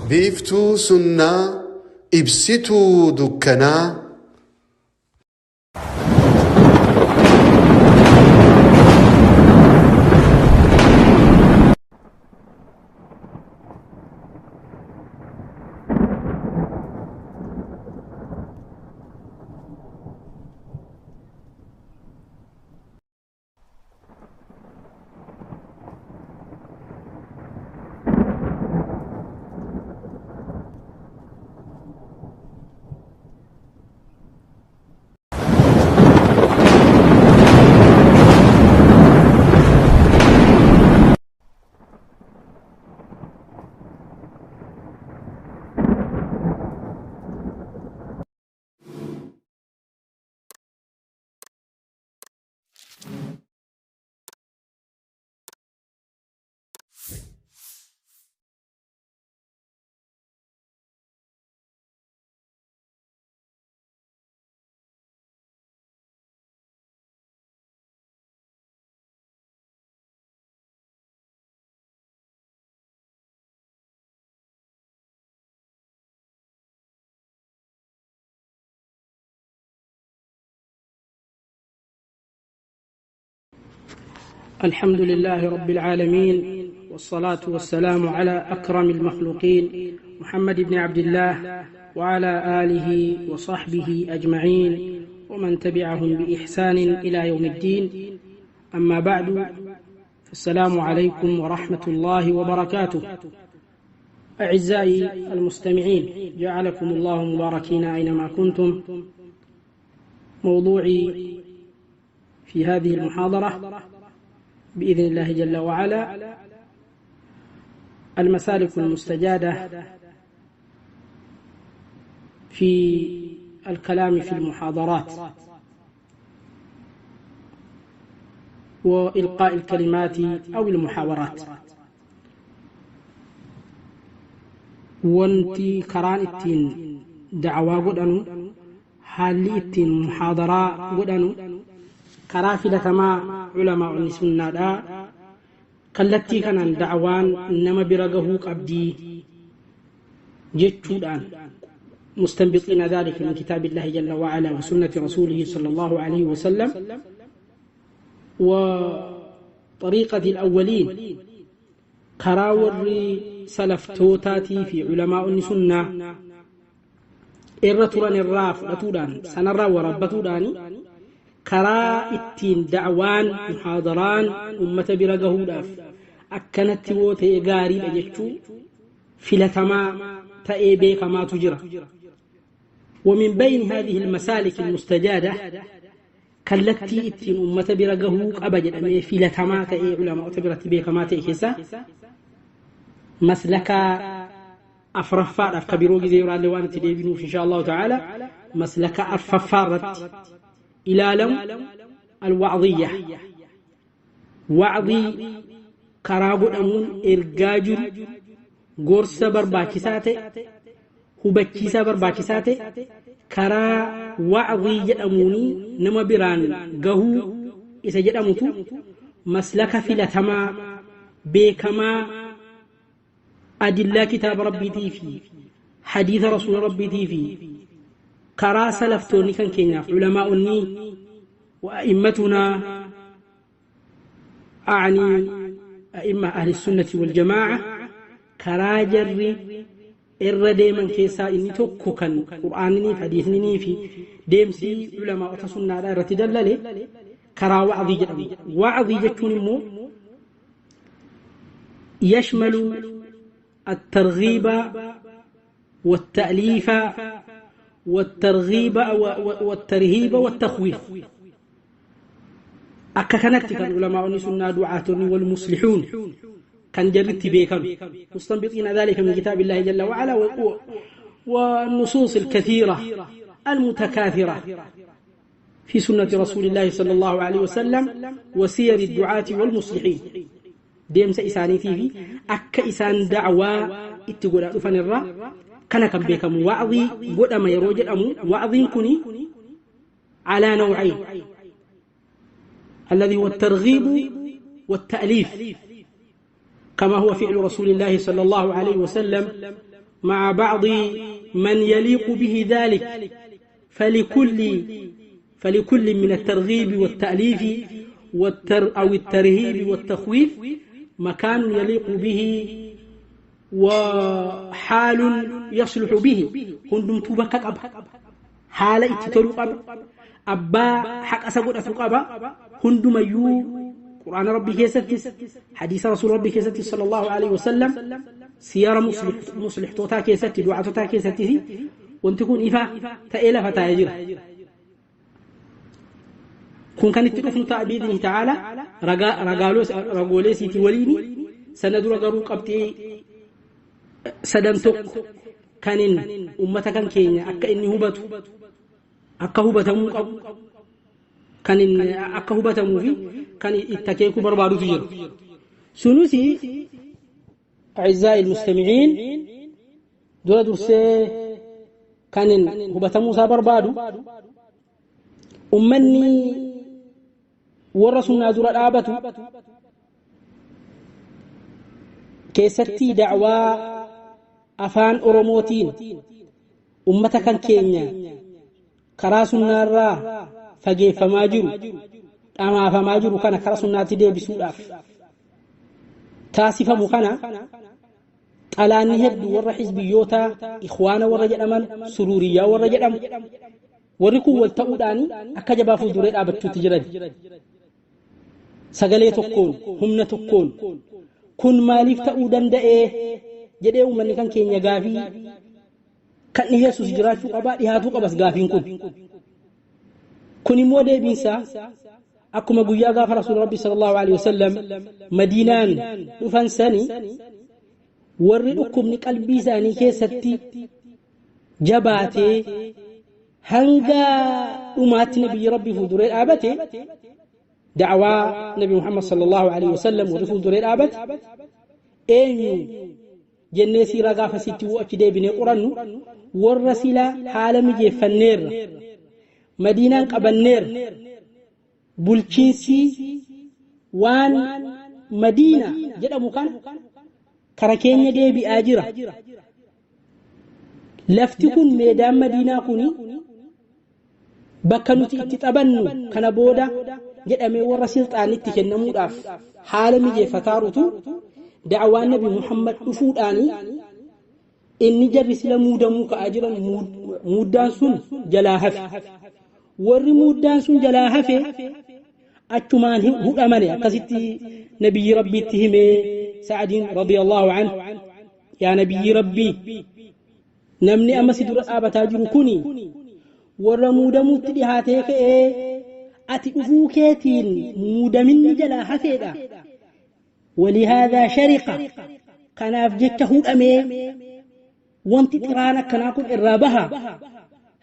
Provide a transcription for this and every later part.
Biiftuu sunnaa ibsituu dukkanaa. الحمد لله رب العالمين، والصلاة والسلام على أكرم المخلوقين محمد بن عبد الله وعلى آله وصحبه أجمعين ومن تبعهم بإحسان إلى يوم الدين. أما بعد، فالسلام عليكم ورحمة الله وبركاته. أعزائي المستمعين، جعلكم الله مباركين أينما كنتم. موضوعي في هذه المحاضرة بإذن الله جل وعلا المسالك المستجادة في الكلام في المحاضرات وإلقاء الكلمات أو المحاورات. Wanti karaan ittiin da'awaa godhanu, haalli ittiin muhaadaraa godhanu, karaa filatamaa culamaa'onni sunnaadha kallattii kanaan da'awaan nama bira gahuu qabdii jechuudhaan مستنبطين ذلك من كتاب الله جل وعلا وسنة رسوله صلى الله عليه وسلم وطريقة الأولين، karaa warri salaftootaatii fi culamaa'onni sunnaa irra turan irraa fudhatuudhaan, sanarraa warabbatuudhaan, karaa ittiin da'waan muhaadaraan ummata bira gahuudhaaf akkanatti woo ta'e gaariidha jechuu filatamaa ta'ee beekamaatu jira. ومن بين هذه المسالك المستجادة، kallattii ittiin ummata bira gahuu qaba jedhamee filatamaa ta'ee culamaa'ota biratti beekamaa ta'e keessaa maslakaa afraffaadhaaf ka biroo gizee biraallee waan itti deebinuuf insha Allahu ta'ala, maslaka arfaffaa irratti ilaalamu alwacdiyya, wacdii karaa godhamuun ergaa jiru, gorsa barbaachisaa ta'e, hubachiisaa barbaachisaa ta'e karaa wacdii jedhamuun nama biraan gahuu isa jedhamutu maslaka filatamaa beekamaa adillaa kitaaba rabbiitii fi hadiisa rasuula rabbiitii fi karaa salaftoonni kan keenyaaf culamaa'onni وأئمتنا، أعني أئمة أهل السنة والجماعة، karaa jarri irra deeman keessaa inni tokko kan qur'aannii fi hadiisnii fi deemsi culamaa'ota sunnaadhaa irratti dallale karaa wacdii jedhamu. Wacdii jechuun immoo يشمل الترغيب والتأليف والترغيب والترهيب والتخويف. Akka kanatti kan ulamaa'onni sunnaa, du'aatonni والمصلحون kan jarritti beekamu مستنبطين ذلك من كتاب الله جل وعلا والنصوص الكثيرة المتكاثرة في سنة رسول الله صلى الله عليه وسلم وسير الدعاة والمصلحين، deemsa isaaniitii fi akka isaan da'waa itti godhaa dhufan irraa kana kan beekamu wa'dii godhama yeroo jedhamu. Wa'diin kuni على نوعين، الذي هو الترغيب والتأليف، كما هو فعل رسول الله صلى الله عليه وسلم. مع بعض من يليق به ذلك، فلكل من الترغيب والتأليف أو الترهيب والتخويف مكان يليق به وحال يصلح به. هندمتو بكك أب حال اتتلو أب أبا حق أسقط أسق أبا هندم يو قرآن ربي كيستي حديث رسول ربي كيستي صلى الله عليه وسلم سيارة مصلح توتا كيستي دعاء توتا كيستي وانتكون إفا تأيلا فتاجر كون كانت تدفن بإذنه تعالى رجالو سيتي وليني سندو رجالو قبتي سدنتك كانن أمتك كان كينيا أكا إني هبتو أكا هبتمو كانن أكا هبتمو في كان التكيكو بربادو تجر. سنوسي أعزائي المستمعين دورة درسي كانن هبتمو سابربادو أمني ورسولنا دورة الآبتو كيستي دعوة أفان أروموتين أمتك كينيا كراسنا الرا فجي فما جرو أما فما جرو كان كراسنا تدي بسوء تاسفة مكانا على نهد ور حزبيوتا إخوانا ورجل أمن سروريا ورجل أمن وركو والتأوداني أكجبا فودوري أبتو تجرد سجلي تكون همنا تكون كن مالif ta'uu danda'ee jedhee uummanni kan keenya gaafii kan dhiyeessus jiraachuu qabaa dhihaatuu qabas gaafiin kun. Kun immoo deebiinsaa akkuma guyyaa gaafa rasuul rabbi sallallahu alaihi wasallam madiinaan dhufan sani warri dhukkubni qalbii isaanii keessatti jabaatee hanga dhumaatti nabiyyi rabbi fuulduree dhaabate دعوة نبي محمد صلى الله عليه وسلم ورفض درير آبت أين جنسي رغافة ستي وأكدي بني قرن والرسيلة حالم جفنير مدينة قبنير بولكينسي وان مدينة جد مكان كراكين يدي بأجرة لفتكون ميدان مدينة كوني بكنوتي اتتبنو كان بودا jedhamee warra silxaanitti kennamuudhaaf haala mijeeffataarutu da'awaan nabi Muhammad dhufuudhaani inni jarri sila muudamuu ka'aa jiran muuddaan sun jalaa hafe. Warri muuddaan sun jalaa hafe achumaan hudhamane akkasitti nabiyyi rabbiitti himee Sa'adiin radiyallahu anhu yaa nabiyyi rabbii namni amma si dura dhaabataa jiru kuni warra muudamuutti dhihaatee ka'ee ati dhufuu keetiin muudaminni jalaa hafeedha. Walihaadhaa shariqa kanaaf jecha hudhamee wanti xiraan akkanaa kun irraa baha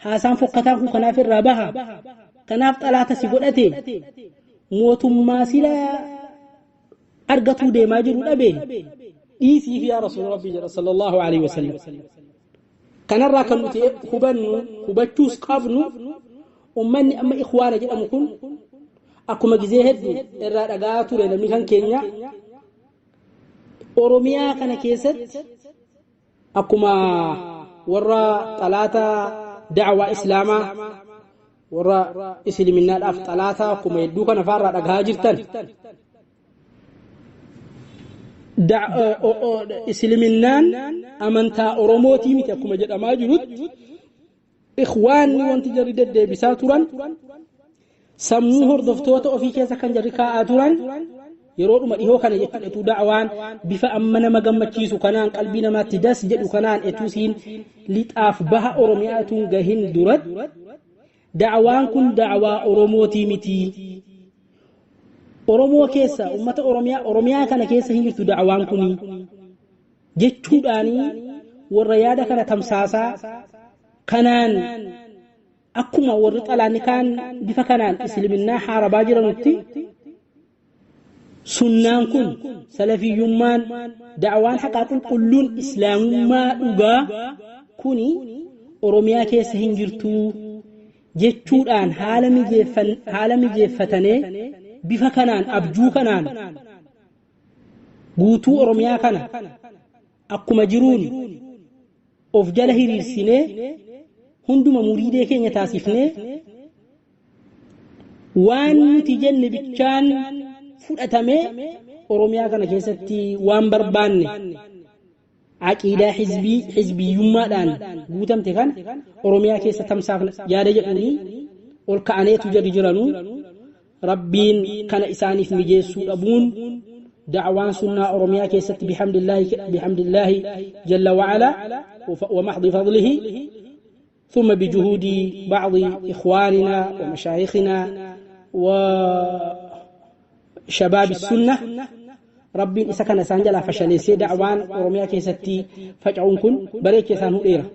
haasaan fokkataan kun kanaaf irraa baha kanaaf xalaata si godhate mootummaa silaa argatuu deemaa jiru dhabe dhiisiif yaa rasuula rabbii jedha sallallahu alaihi wasallam. Kanarraa kan nuti hubannu hubachuus qabnu ummanni amma ikhwaana jedhamu kun akkuma gizee hedduu irraa dhagaa ture namni kan keenya Oromiyaa kana keessatti akkuma warra xalaata da'waa islaamaa warra islaminaadhaaf xalaata akkuma hedduu kana faarraa dhagaa jirtan islaminaan amantaa Oromootii miti akkuma jedhamaa jirutti ikhwaanni wanti jarri deddeebisaa turan sammuu hordoftoota ofii keessa kan jarri kaa'aa turan yeroodhuma dhihoo kana jechuudha etuu da'waan bifa amma nama gammachiisu kanaan qalbii namaatti das jedhu kanaan etuu siin lixaaf baha Oromiyaa etuun gahin duratti da'waan kun da'waa Oromootii miti. Oromoo keessa uummata Oromiyaa kana keessa hin jirtu da'waan kuni jechuudhaanii warra yaada kana tamsaasaa kanaan akkuma warri xalaanni kaan bifa kanaan islaminaa haarabaa jiranutti sunnaan kun salafiyyummaan da'waan haqaa qulqulluun islaamummaa dhugaa kuni Oromiyaa keessa hin jirtu jechuudhaan haala mijeeffatanii bifa kanaan abjuu kanaan guutuu Oromiyaa kana akkuma jiruun Of jala hiriirsinee hunduma muriidee keenya taasifnee waan nuti jenne bichaan fudhatamee Oromiyaa kana keessatti waan barbaanne aqiidaa hizbii hizbiyyummaadhaan guutamte kana Oromiyaa keessa tamsaafna yaada jedhuuni ol ka'aneetu jarri jiranuu Rabbiin kana isaaniif mijeessuu dhabuun da'waan sunnaa Oromiyaa keessatti bihamdillaahi jalla wa'ala wa maxdi fadlihi ثم بجهود بعض إخواننا ومشايخنا وشباب السنة ربي إسا كان سانجلا فشليسي دعوان أورميا كيستي فجعون كن بريك يسان هديرا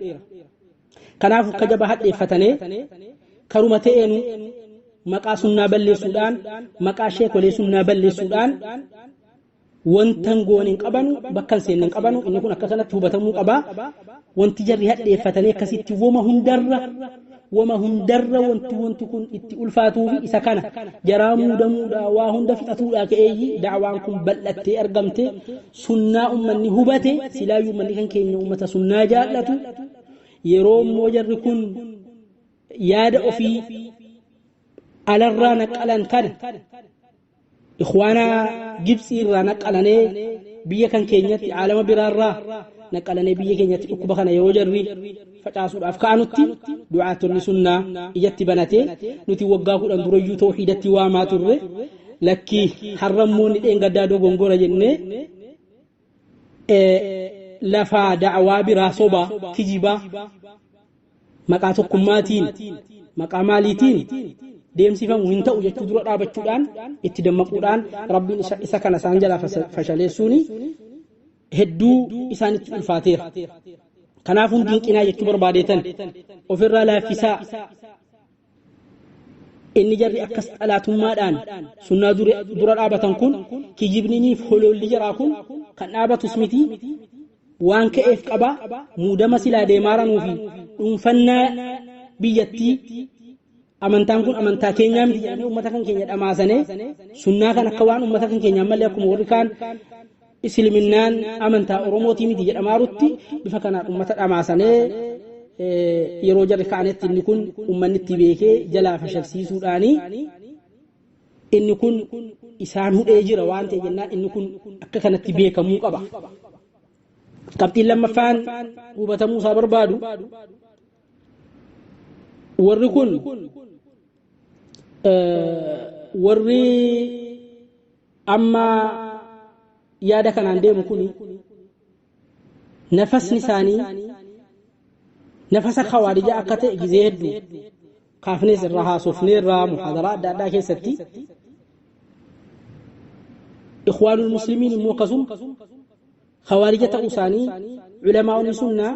كنافو كجبا هد فتنه كرمتين مقا سنة بلي سودان مقا شيخ ولي سنة بلي سودان wantan goon hin qabanu bakkan seenan qabanu inni kun akka kanatti hubatamuu qaba wanti jarri hadheeffatanii akkasitti woma hundarra wanti kun itti ulfaatuu fi isa kana jaraa muudamuudha waa hunda fixatuudha ka'eeyyi da'waan kun bal'attee argamte sunnaa ummanni hubate silaayyuu ummanni kan keenya ummata sunnaa jaallatu yeroo immoo jarri kun yaada ofii alarraa naqalan kana إخوانا جبسي را نقلني بيا كان كينياتي عالم برارا نقلني بيا كينياتي أكبا خنا يوجري فچاسو أفكانوتي دعاة السنة إجتي بناتي نتي وقاكو أندريو توحيدتي وما تري لكي حرمون إن قدادو غنغورا جنة لفا دعوة برا صوبا كجيبا مقاتو كماتين مقاماليتين deemsifamu hin ta'u jechuu dura dhaabachuudhaan itti dammaquudhaan Rabbiin isa kana isaan jalaa fashaleessuuni hedduu isaanitti ulfaateera. Kanaaf hundi hinqinaa jechuu barbaadeetan ofirraa laaffisaa inni jarri akkas xalaatummaadhaan sunnaa dura dhaabatan kun kijibniniif hololli jaraa kun kan dhaabatus miti waan ka'eef qaba muudama silaa deemaaranuu fi dhuunfannaa biyyattii amantaan kun amantaa keenyaa miti jedhanii uummata kan keenya dhamaasanii sunnaa kan akka waan uummata kan keenyaa malee akkuma warri kaan isliminnaan amantaa Oromootii miti jedhamaarutti bifa kanaan uummata dhamaasanii yeroo jarri ka'anetti inni kun uummanni itti beekee jalaa fashalsiisuudhaanii inni kun isaan hudhee jira waan ta'e jennaan inni kun akka kanatti beekamuu qaba. Qabxiin lammaffaan hubatamuu isaa barbaadu warri kun warri amma yaada kanaan deemu kun nafasni isaanii nafasa khawaarijaa akka ta'e gizee hedduu kaafnees irraa haasofnee irraa muhaadaraa adda addaa keessatti ikhwaanul muslimiin immoo akkasuma khawaarija ta'uu isaanii culamaa'onni sunnaa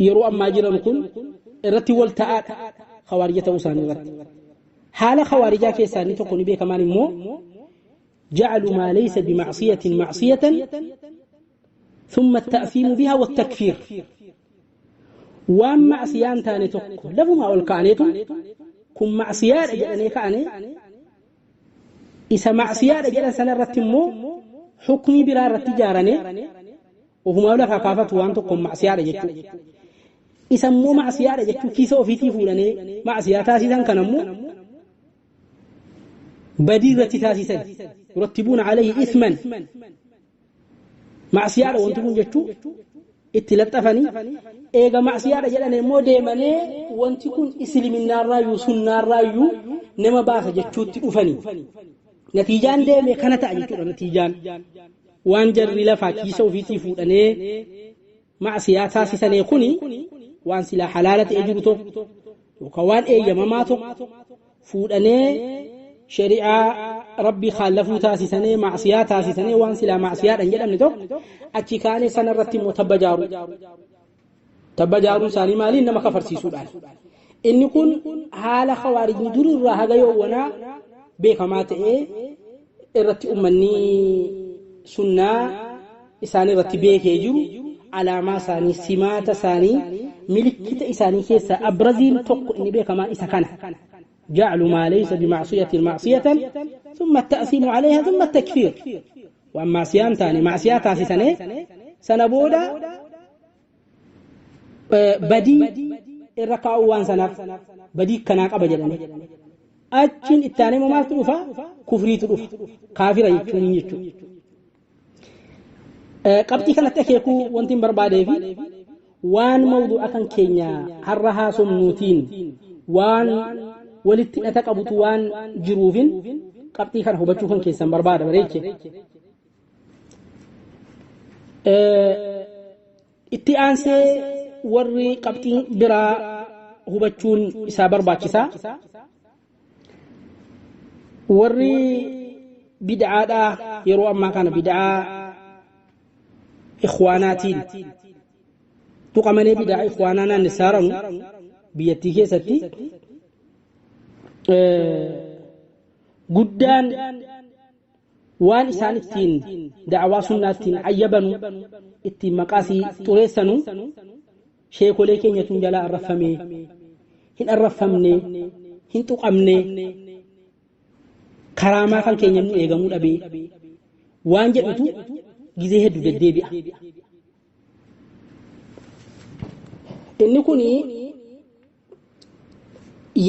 yeroo ammaa jiran kun irratti wal ta'aadha khawaarija ta'uu isaanii irratti haala khawaarijaa keessaa inni tokko ni beekamaan immoo ja'alu maa laysa bimacsiyatin macsiyatan ثم التأثيم بها والتكفير وان معصيان تاني تكو لفما أول كأنيتو كن معصيان أجلني كأني إسا معصيان أجلن سنة رتمو حكمي برا رتجارني وهما لفا كافت وان تكون معصيان أجلتو إسا مو معصيان أجلتو كيسا أفيتي فولاني معصيان تاسيسا كنمو بديرة تاسيسا يرتبون عليه إثما معصيان وانتم جتو اتلطفني ايغا معصيان جدن مو ديمني وانت كون اسلمنا رايو سنة رايو نما باس جتوتي دفني نتيجان ديمه كانت اجتو نتيجان وان جري لفا كيسو فيتي فودني معصيان تاسسني كوني وان سلا حلاله اجرتو وكوان ايجما ماتو فودني شريعة ربي خالفوا تاسسني معصية تاسسني وان سلا معصية أن جدم نتوك أتي كان سنرتي متبجارو تبجارو ساني مالي إنما كفر سيسودان إن يكون حال خوارج ندور الرهاجة يوانا بكمات إيه الرتي أمني سنة إساني رتي بيك يجرو على ما ساني سمات ساني ملكة إساني كيسا أبرزين توك إني بكما إسكانه جعل ما ليس بمعصية معصية ثم التأثيم عليها ثم التكفير وأما عصيان تاني معصية تاسسنة سنبودا Badii irra kaa'uu waan sanaaf badii kanaa qaba jedhanii. Achiin itti aanee maaltu dhufa? Kufriitu dhufa. Kaafira jechuun jechuudha. Qabxii kanatti akeekuu wanti hin barbaadeefi waan mawduu'a kan keenya har'a haasofnuutiin waan walitti hidhata qabutu waan jiruufin qabxii kana hubachuu kan keessan barbaada bareeche. Itti aansee warri qabxiin biraa hubachuun isaa barbaachisaa. Warri bid'aadhaa yeroo ammaa kana bid'aa ikhwaanaatiin tuqamanii bid'aa ikhwaanaa naannissaaranu biyyattii keessatti guddaan waan isaan ittiin da'awaa sunnaa ittiin ayyabanu ittiin maqaasii xureessanu sheekolee keenyatuun jalaa arrafamee hin arrafamne hin tuqamne karaamaa kan keenya nu eegamuu dhabee waan jedhutu gizee hedduu deddeebi'a. Inni kun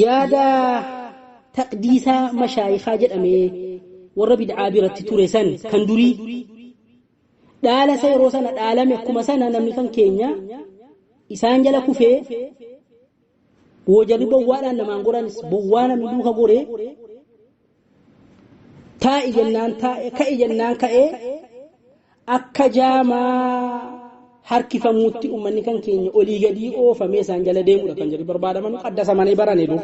yaada taqdiisaa mashaayikaa jedhamee warra bid'aa biratti ture san kan durii dhaala isa yeroo sana dhaalame akkuma sana namni kan keenya isaan jala kufee woojarri bowwaadhaan namaan goranis bowwaa namni duuka goree taa'i jennaan taa'e ka'e jennaan ka'ee akka jaamaa harkifamuutti uummanni kan keenya olii gadii oofamee isaan jala deemudha kan jedhu barbaadaman qaddasamanii barane dur.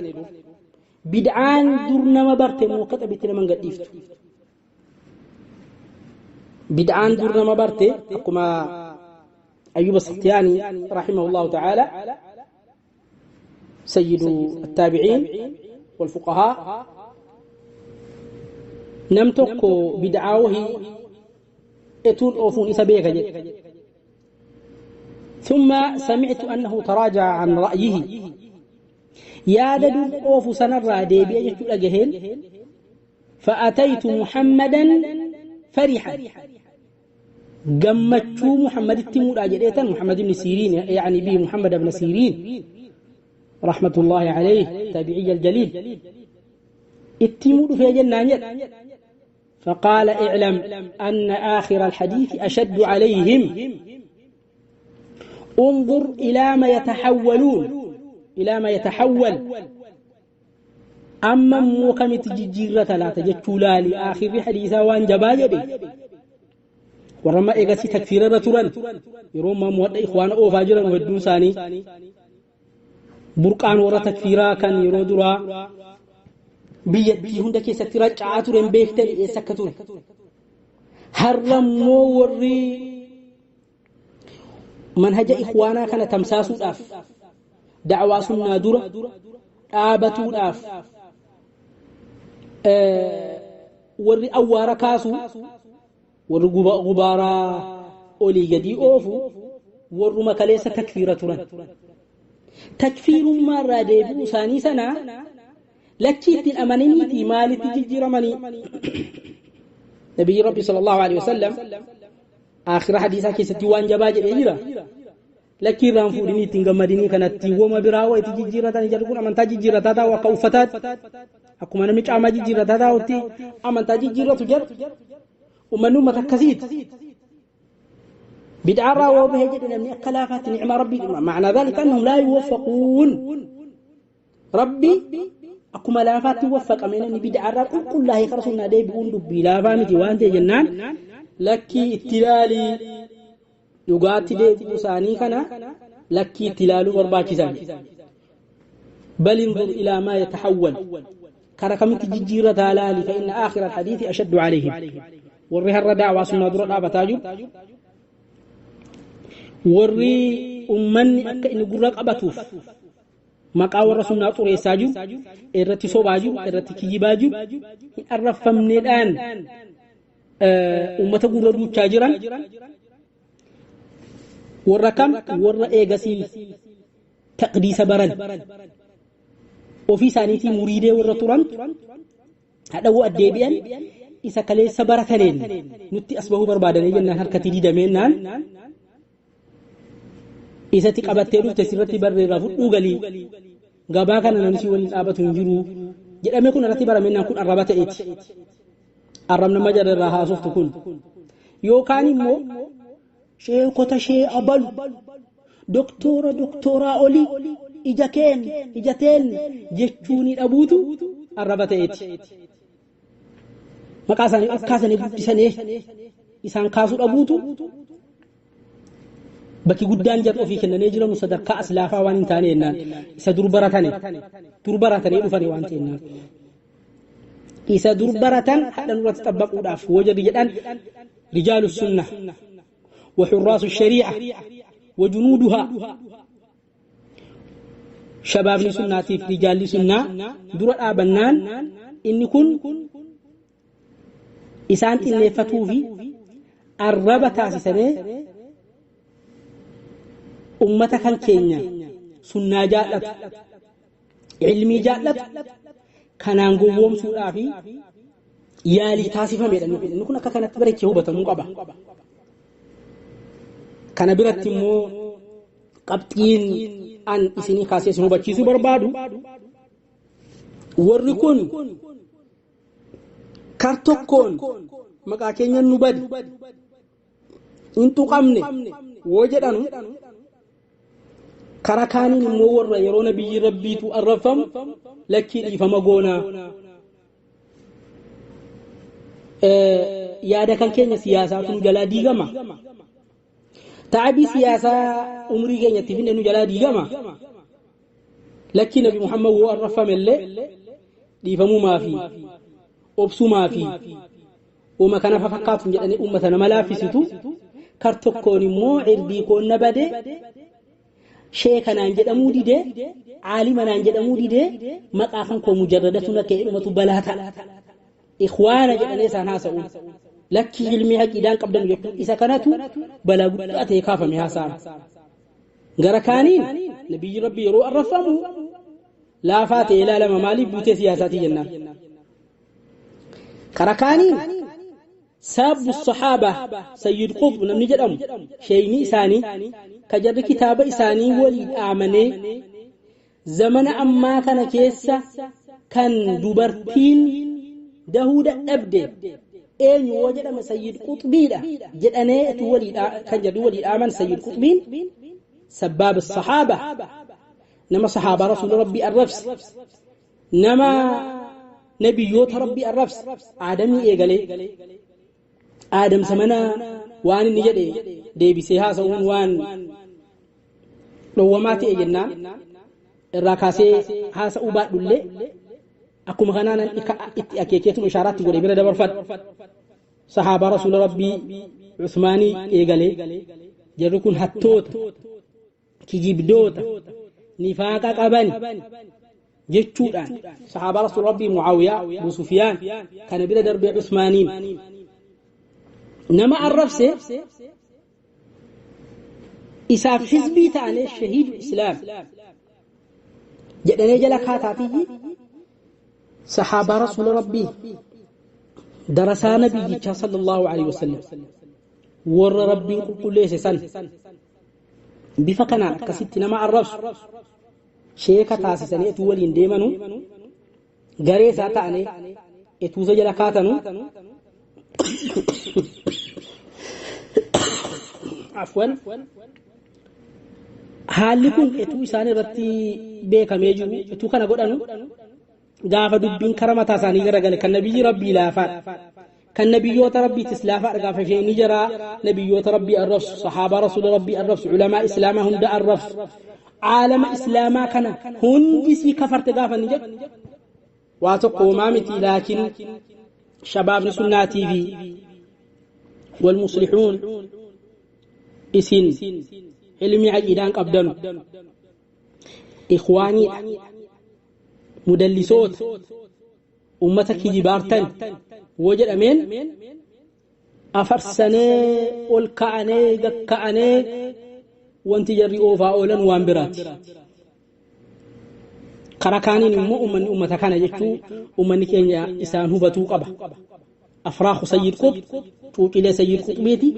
Bid'aan dur nama barte moo akka xabitti nama hin gadhiiftu. Bid'aan dur nama barte akkuma Ayyuba Saktiyaani rahimahullahu ta'ala sayyidu attaabi'iin wal fuqahaa nam tokko bid'aa wahii etuun oofuun isa beeka jedhe. ثم سمعت أنه تراجع عن رأيه يا دور أوف سنرى ديبي أجت أجهل فأتيت محمدا فرحا قمتشو محمد التمور أجريتا محمد بن سيرين يعني به محمد بن سيرين رحمة الله عليه تابعي الجليل التمور في جنة. فقال اعلم أن آخر الحديث أشد عليهم انظر إلى ما يتحولون إلى ما يتحول أما موكم تججيرة لا تجتولا لآخر حديثا وان جباجبي ورما إيغاسي تكفير رتوران يروما مواد إخوان أو فاجرا وهدون ساني برقان ورا تكفيرا كان يرودرا biyyattii hunda keessatti racca'aa turen beektan eessa akka ture. Har'a immoo warri manhaja ikhwaanaa kana tamsaasuudhaaf da'awaa sunnaa dura dhaabatuudhaaf warri awwaara kaasu warri gubaaraa olii gadii oofu warruma kaleessa takfiira turan. Takfiirummaa irraa deebi'uu isaanii sana lakkii ittiin amananiitii maalitti jijjiiramanii? Nabiyyi Rabbi sallallahu alaihi wasallam aakhira hadiisaa keessatti waan jabaa jedhee jira. Lakkii irraan fuudhinii ittiin gammadinii kanatti wama biraa waa itti jijjiiratanii jedhu kun amantaa jijjiirataa taa'u akka uffataatti akkuma namni caamaa jijjiirataa taa'utti amantaa jijjiiratu jedhu uummanni uummata akkasiiti. Bid'aarraa waa bahee jedhe namni akka laafaatti nicmaa Rabbii ma'anaa dhaalika annahum laa yuwaffaquun Rabbi akkuma laafaatti waffaqame namni bid'aarraa qulqullaa'ee kara sunnaa deebi'uun dubbii laafaa miti waan ta'e jennaan lakkii itti ilaalii dhugaatti deebi'uu isaanii kana lakkii itti ilaaluu barbaachisaa. Bal inzur ilaa maa yatahawwal kara kamitti jijjiirrataa laali fa inna aakhira alhadiisi ashaddu alayhim warri har'a da'waa sunnaa dura dhaabataa jiru warri ummanni akka inni gurra qabatuuf maqaa warra sunnaa xureessaa jiru irratti sobaa jiru irratti kiyyibaa jiru hin arrafamneedhaan ummata gurra duuchaa jiran warra kam warra eegasii taqdiisa baran ofii isaaniitii muriidee warra turan hadhawuu addeebi'an isa kaleessa barataniin nutti as bahuu barbaadanii jennaan harkatti didameennaan Isatti qabattee dhufte sirratti barreerraa fudhuu galii gabaa kana namni si waliin dhaabatu hin jiru jedhamee kun irratti baramennaan kun arraba ta'eeti. Arrabna nama jararraa haasoftu kun yookaan immoo sheekota shee abalu doktora doktoraa olii ija keen ija teen jechuuni dhabuutu arraba ta'eeti. Maqaa isaanii ol kaasanii guddisanii isaan kaasuu dhabuutu bakki guddaan jarri ofii kennanii jiranu sadarkaa aslaafaa waan hin taane jennaan isa dur baratanii dhufanii waan ta'ennaan isa dur baratan hadha nurratti xabbaquudhaaf woo jarri jedhan rijaalu sunna wa xurraasu sharii'a wa junuuduhaa shabaabni sunnaatiif rijaalli sunnaa dura dhaabannaan inni kun isaan xinneeffatuu fi arraba taasisanii ummata kan keenya sunnaa jaallatu ilmii jaallatu kanaan gowwoomsuudhaa fi yaalii taasifamedha. Inni kun akka kanatti bareechee hubatamuu qaba. Kana biratti immoo qabxiin an isinii kaasee isin hubachiisuu barbaadu warri kun kar tokkoon maqaa keenya nu badi hin tuqamne woo jedhanu karaa kaaniin immoo warra yeroo nabiyyi rabbiitu arrabfamu lakkii dhiifama goonaa yaada kan keenya siyaasaatu nu jalaa diigama taabii siyaasaa umrii keenyatti finne nu jalaa diigama lakkii nabi Muhammad woo arrabfame illee dhiifamumaa fi obsumaa fi uuma kana fakkaatu jedhanii uummata nama laaffisitu kar tokkoon immoo irdii koon na bade sheekanaan jedhamuu didee caalimanaan jedhamuu didee maqaa kan koo mujarradatu na ka'e dhumatu balaa ta'a. Ikhwaana jedhanii isaan haasa'uun lakkii ilmii haqiidhaan qabdan jechuun isa kanatu balaa guddaa ta'e kaafame haasa'an. Gara kaaniin nabiyyi rabbi yeroo arrafamu laafaa ta'e ilaalama maaliif buutee siyaasaatii jennaan. Kara kaaniin ساب الصحابة سيد قطب نمني جدام شيني إساني كجر كتاب إساني ولي آمني زمن أما كان كيسا كان دبرتين دهود أبدي أين وجد ما سيد قطبي ده جدنا تولي كان ولي آمن سيد قطبين سباب الصحابة نما صحابة رسول ربي الرفس نما نبيوت ربي الرفس آدمي إيجالي آدم سمنا وان نجدي ديبسي هاسون وان لو ما تيجنا الراكاسي هاسا أوبا دولة أكو مغنانا أكيكيتم إشارات تقولي بلا دبر فد صحابة رسول ربي عثماني إيجالي جركون هتوت كيجيب دوت نفاق قبني جتشودان صحابة رسول ربي معاوية أبو سفيان كان بلا درب عثمانين نما الرفسه إساف حزبي تعني شهيد الإسلام جدنا جل كاتاتي صحابة رسول ربي درسا نبي صلى الله عليه وسلم ور ربي قل ليس سن بفكنا كست نما الرفس شيكا تاسسني اتولين ديمنو غريسا تعني اتوزا جل كاتنو عفوا haalli kun etuu isaan irratti beekamee jiru etuu kana godhanu gaafa dubbiin kara mataa isaanii garagale kan nabiyyi rabbii laafaadha kan nabiyyoota rabbiitis laafaadha gaafa isheen ni jaraa nabiyyoota rabbii arrabsu sahaabaa rasuula rabbii arrabsu culamaa islaamaa hunda arrabsu caalama islaamaa kana hundisii kafarte gaafa ni jedhu waa tokko homaa miti laakiin shabaabni sunnaatii fi والمصلحون إسين علمي عقيدان قبدنو إخواني مدلسوت أمتك جبارتن وجد أمين أفرسني والكعني قكعني وانت جري أوفا أولا وانبرات قركانين أمة أمة كان يجتو أمة كينيا إسان هبتو قبا Afraaku Sayyid Qutb, cuucilee Sayyid Qutbiiti.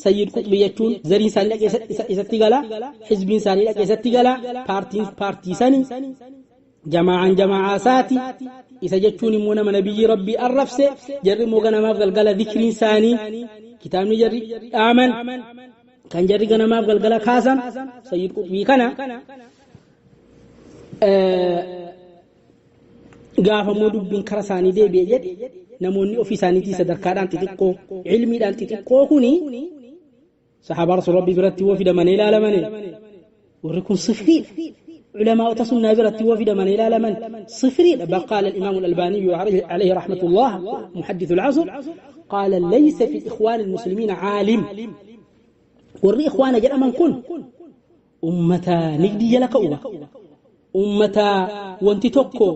Sayyid Qutbi jechuun zariin isaanii dhaqee isatti gala, hizbiin isaanii dhaqee isatti gala, paartiin paartii sani, jamaa'aan jamaa'aa isaati. Isa jechuun immoo nama nabiyyi Rabbii arrabse, jarri immoo ganamaaf galgala zikriin isaanii, kitaabni jarri dhaaman, kan jarri ganamaaf galgala kaasan Sayyid Qutbii kana. Gaafa immoo dubbiin kara isaanii deebi'e jedhe, namoonni ofii isaaniitii sadarkaadhaan xixiqqoo, ilmiidhaan xixiqqoo kuni sahaabaa rasuul Rabbii biratti woo fidamanii ilaalamani, warri kun sifriidha. Culamaa'ota sunnaa biratti woo fidamanii ilaalaman sifriidha. Bal qaala al-imaam al-Albaaniyyu alayhi rahmatullah, muhaddithu al-asr, qaala laysa fi ikhwaan al-muslimiina caalim. Warri ikhwaana jedhaman kun ummata nigdii jala ka'u, ummata wanti tokko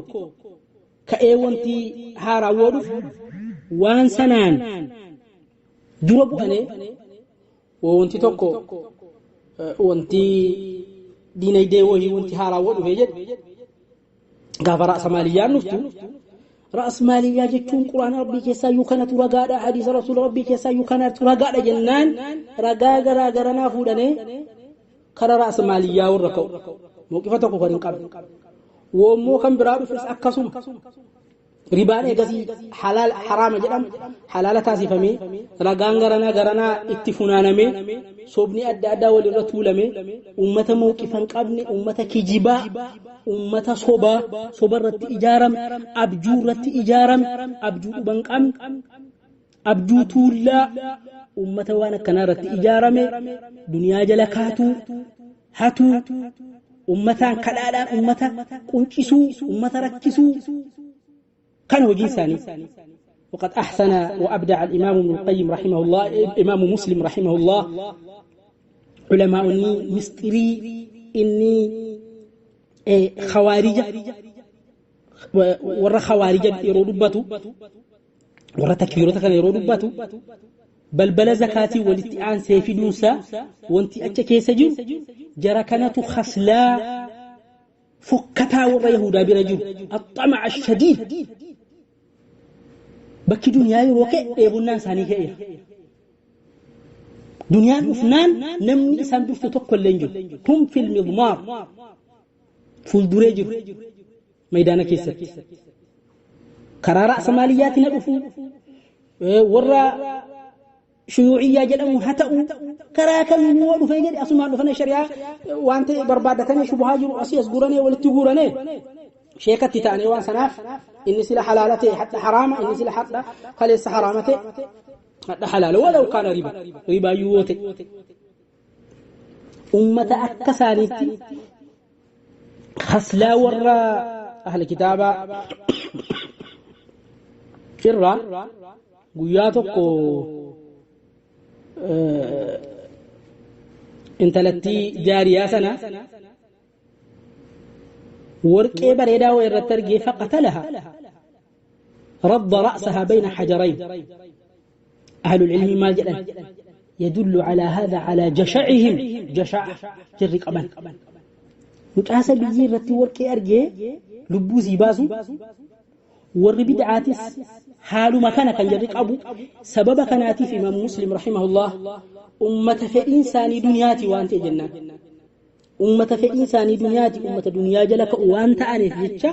ka'ee wanti haaraa woo dhufu waan sanaan dura bu'anee, wanti tokko, wanti diinagdee wayii, wanti haaraa woo dhufee jedhe, gaafa ra'sa maaliyyaan dhuftu, ra'as maaliyyaa jechuun Quraana Rabbii keessaa iyyuu kanatu ragaadha, hadiisa Rasuula Rabbii keessaa iyyuu kanatu ragaadha jennaan, ragaa garaa garanaa fuudhanee kara ra'as maaliyyaa warra ka'u mawqifa tokko kan hin qabne. Woommoo kan biraa dhufes akkasuma, ribaan eegasii halaal haraama jedhamu halaala taasifamee, ragaan garanaa garanaa itti funaanamee, sobni adda addaa walirra tuulame, ummata mawqifa hin qabne, ummata kijibaa, ummata sobaa, soba irratti ijaarame, abjuu irratti ijaarame, abjuu dhuba hin qabne, abjuu tuullaa, ummata waan akkanaa irratti ijaarame, duniyaa jala kaatuu, hatuu, ummataan kadhaadhaan ummata quncisuu, ummata rakkisuu kan hojii isaanii. وقد أحسن وأبدع الإمام ابن القيم رحمه الله، إمام مسلم رحمه الله، علماء مستري إني خوارج، ورا خوارج yeroo dubbatu, warra takfiirota kana yeroo dubbatu, balbala zakaatii walitti aansee fiduunsa wanti acha keessa jiru, jara kanatu khaslaa fokkataa warra Yahudaa bira jiru, axxama'a shadiid, bakki duniyaa yeroo ka'e dheebonnaan isaanii ka'eera. Duniyaan dhufnaan namni isaan dursu tokko illee hin jiru. Hum fil midmaar, fuulduree jiru maydaana keessatti. Karaa ra'sa maaliyyaatti na dhufu, warra shuyuuciyyaa jedhamu haa ta'u, karaa kamiin yoo dhufee jedhe, asumaan dhufanii shari'aa waan ta'e barbaaddatanii, shubuhaa jiru asii as guuranee, walitti guuranee, sheekatti ta'anii, waan sanaaf inni sila halaala ta'e hadha haraama, inni sila hadha kaleessa haraama ta'e hadha halaala, walaw kaana riba, ribaayyuu yoo ta'e. Ummata akka isaaniitti khaslaa warra ahli kitaabaa irraa guyyaa tokko intalattii jaariyaa sana warqee bareedaa wayii irratti argee, faqatalaha, radda ra'saha bayna xajarayn. Ahlul ilmi maal jedhan? يدل على هذا على جشعهم، جشع jarri qaban. Mucaasa biyyee irratti warqee argee lubbuu sii baasu. Warri bid'aatis haaluma kana kan jarri qabu. Sababa kanaatiif Imaam Muslim rahimahullah ummata fedhiin isaanii duniyaati waan ta'e jennaan, ummata fedhiin isaanii duniyaati, ummata duniyaa jala ka'u waan ta'aniif jecha,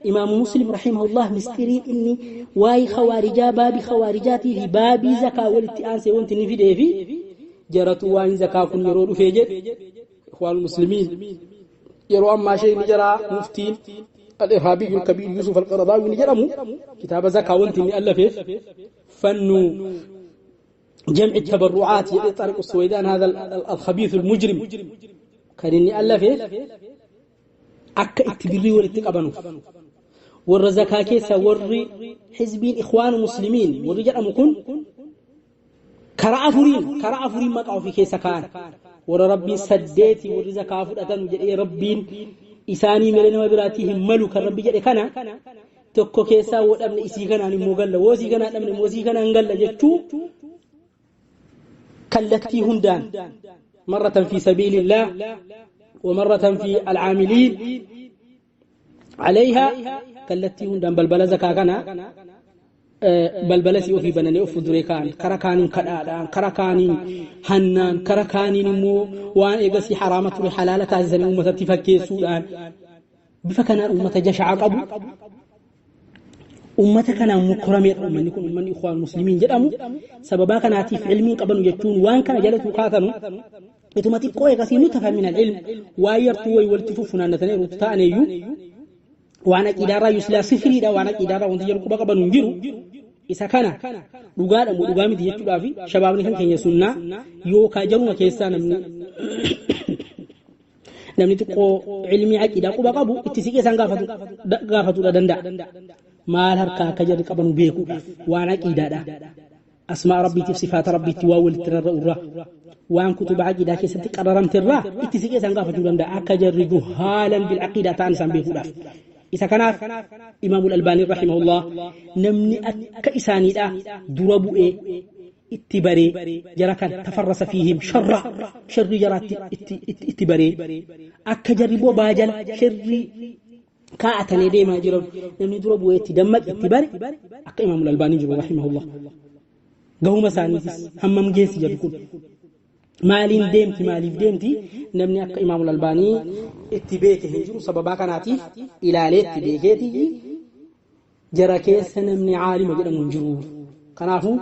Imaamu Muslim rahimahullah mistiriin inni waa'ee khawaarijaa, baabii khawaarijaatii fi baabii zakaa walitti aansee wanti inni fidee fi jaratu waan zakaa kun yeroo dhufee jedhe, ikhwaan muslimiin yeroo ammaa ishee inni jaraa muftiin al-irhaabiyyul kabiir Yusuf al-Qaradaawi ni jedhamu, kitaaba zakaa wanti inni allafeef fannu جمع التبرعات يدي طارق السويدان هذا الخبيث المجرم كان إني ألفه akka itti birrii walitti qabanuuf. Warra zakaa keessa warri hizbiin Ikhwaanu Muslimiin warri jedhamu kun karaa afuriin maqaa ofii keessa kaa'an. Warra Rabbiin saddeeti warri zakaa fudhatan jedhee, Rabbiin isaanii malee nama biraatii hin malu kan Rabbi jedhe kana tokko keessaa woo dhabne isii kanaan immoo galla, woo isii kanaan dhabne immoo isii kanaan galla jechuu, kallattii hundaan, مرة في سبيل الله ومرة في العاملين عليها, kallattii hundaan balbala zakaa kana Balbala si ofii bananii of fuulduree kaa'an, kara kaaniin kadhaadhaan, kara kaaniin hannaan, kara kaaniin immoo waan eegasii haraama ture halaala taasisanii uummatatti fakkeessuudhaan, bifa kanaan uummata jasha'a qabu. Ummata kanaan mukkorameedha uummanni kun, uummanni Ikhwaan Muslimiin jedhamu. Sababaa kanaatiif ilmiin qabanu jechuun waan kana jalatu kaatanu ituma xiqqoo eegasii nu tafa min al-ilm waan yartuu wayi walitti fuffunaannatanii ruutu ta'aneeyyuu, waan aqiidaarraa yuslaa sifiriidha, waan aqiidaarraa wanti jedhu quba qabanu hin jiru. Isa kana dhugaadha moo dhugaa miti jechuudhaaf shabaabni kan keenya sunnaa yookaan jaruma keessaa namni xiqqoo ilmii aqiidaa quba qabu itti siqee isaan gaafatuudha danda'a. Maal harkaa akka jarri qabanu beekuudhaaf waan aqiidaadha. Asmaa Rabbiitiif sifaata Rabbiitti waan walitti rarra'urraa, waan kutuba aqiidaa keessatti qararamterraa itti siqee isaan gaafachuu danda'a, akka jarri juhaalan bil aqiidaa ta'an isaan beekuudhaaf. Isa kanaaf Imaamul Albaanii rahimahullah namni akka isaaniidha dura bu'ee itti baree jara kan tafarrasa fiihim sharra, sharrii jaraatti itti baree, akka jarri bobaa jala sharrii kaa'atanii deemaa jiran namni dura bu'ee itti dammaqe, itti bare akka Imaamul Albaanii jiru rahimahullah. Gahuma isaaniitis hammam geessi jedhu kun, maaliin deemti, maaliif deemti, namni akka Imaamul Albaanii itti beeke hin jiru. Sababaa kanaatiif ilaalee itti beekeeti jara keessa namni caalima jedhamu hin jiru. Kanaafuu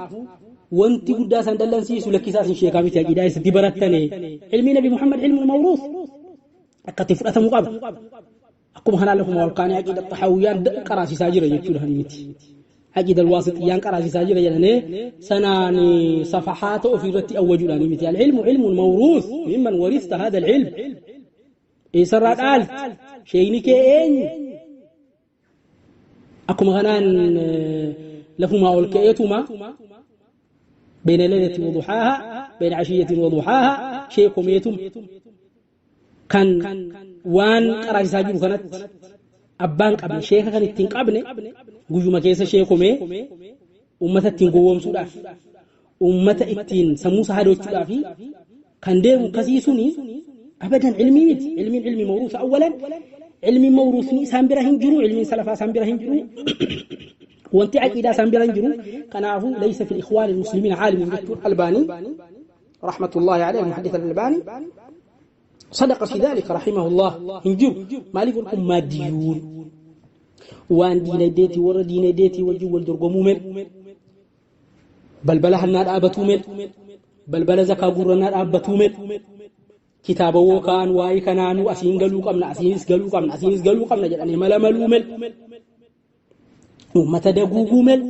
wanti guddaa isaan dallansiisu, lakkisaa isin sheekaa miti, aqiidaa isatti barattane. Ilmi Nabi Muhammad ilmu mawruuf akkatti fudhatamuu qaba. Akkuma kanaan lafuma ol kaanee aqiida xahawiyyaan qaraasisaa jira jechuudha miti. Aqiida alwaasixiyyaan qaraasisaa jira jedhanii sanaan safahaata ofiirratti awwajuudhaan miti. Al-ilmu ilmun mawruus, mimman warista hada al-ilm. Eessarraa dhaalte? Sheeyni kee eenyu? Akkuma kanaan lafumaa ol ka'eetuma بين ليلة وضحاها، بين عشية وضحاها sheekomeetum kan waan qaraasisaa jiru kanatti abbaan qabne, sheeka kan ittiin qabne, guyyuma keessa sheekomee ummata ittiin gowwoomsuudhaaf, ummata ittiin sammuu isaa hadochuudhaaf kan deemu akkasii suni abadan ilmii miti. Ilmiin ilmi mawruusa awwalan, ilmiin mawruusni isaan bira hin jiru, ilmiin salafaa isaan bira hin jiru, wanti aqiidaa isaan bira hin jiru. Kanaafuu laysa fil ikhwaani almuslimiin caalimun jechuun Albaanii rahmatullahi alayhi, muhaddith Albaanii صدق في ذلك رحمه الله. هنجر مالي يقول ماديون waan diinagdeetii, warra diinagdeetii wajjin wal dorgomuu mel, balbala hannaa dhaabbatuu mel, balbala zakaa guurrannaa dhaabbatuu mel, kitaaba woo kaan waa'ee kanaanuu asiin galuu qabna, asiinis galuu qabna, asiinis galuu qabna jedhanii mala maluu mel, uummata daguuguu mel,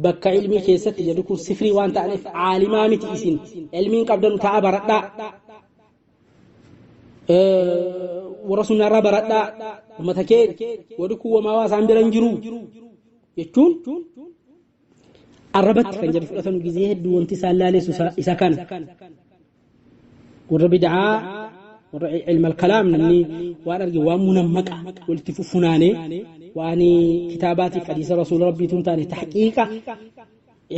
bakka ilmii keessatti jedhu kun sifrii waan ta'aniif caalimaa miti. Isin ilmiin qabdanu ta'a baradhaa, warra sunnaarraa baradhaa, uummata kee warri kun wamaa waa isaan bira hin jiru jechuun arrabatti kan jedhu fudhatanu gizee hedduu wanti isaan laaleessu isa kana. Warra bid'aa, warra ilma kalaam, namni waan arge waan munammaqa walitti fufunaanee waan kitaabaatiif hadiisa Rasuula Rabbiituun taane, tahqiiqa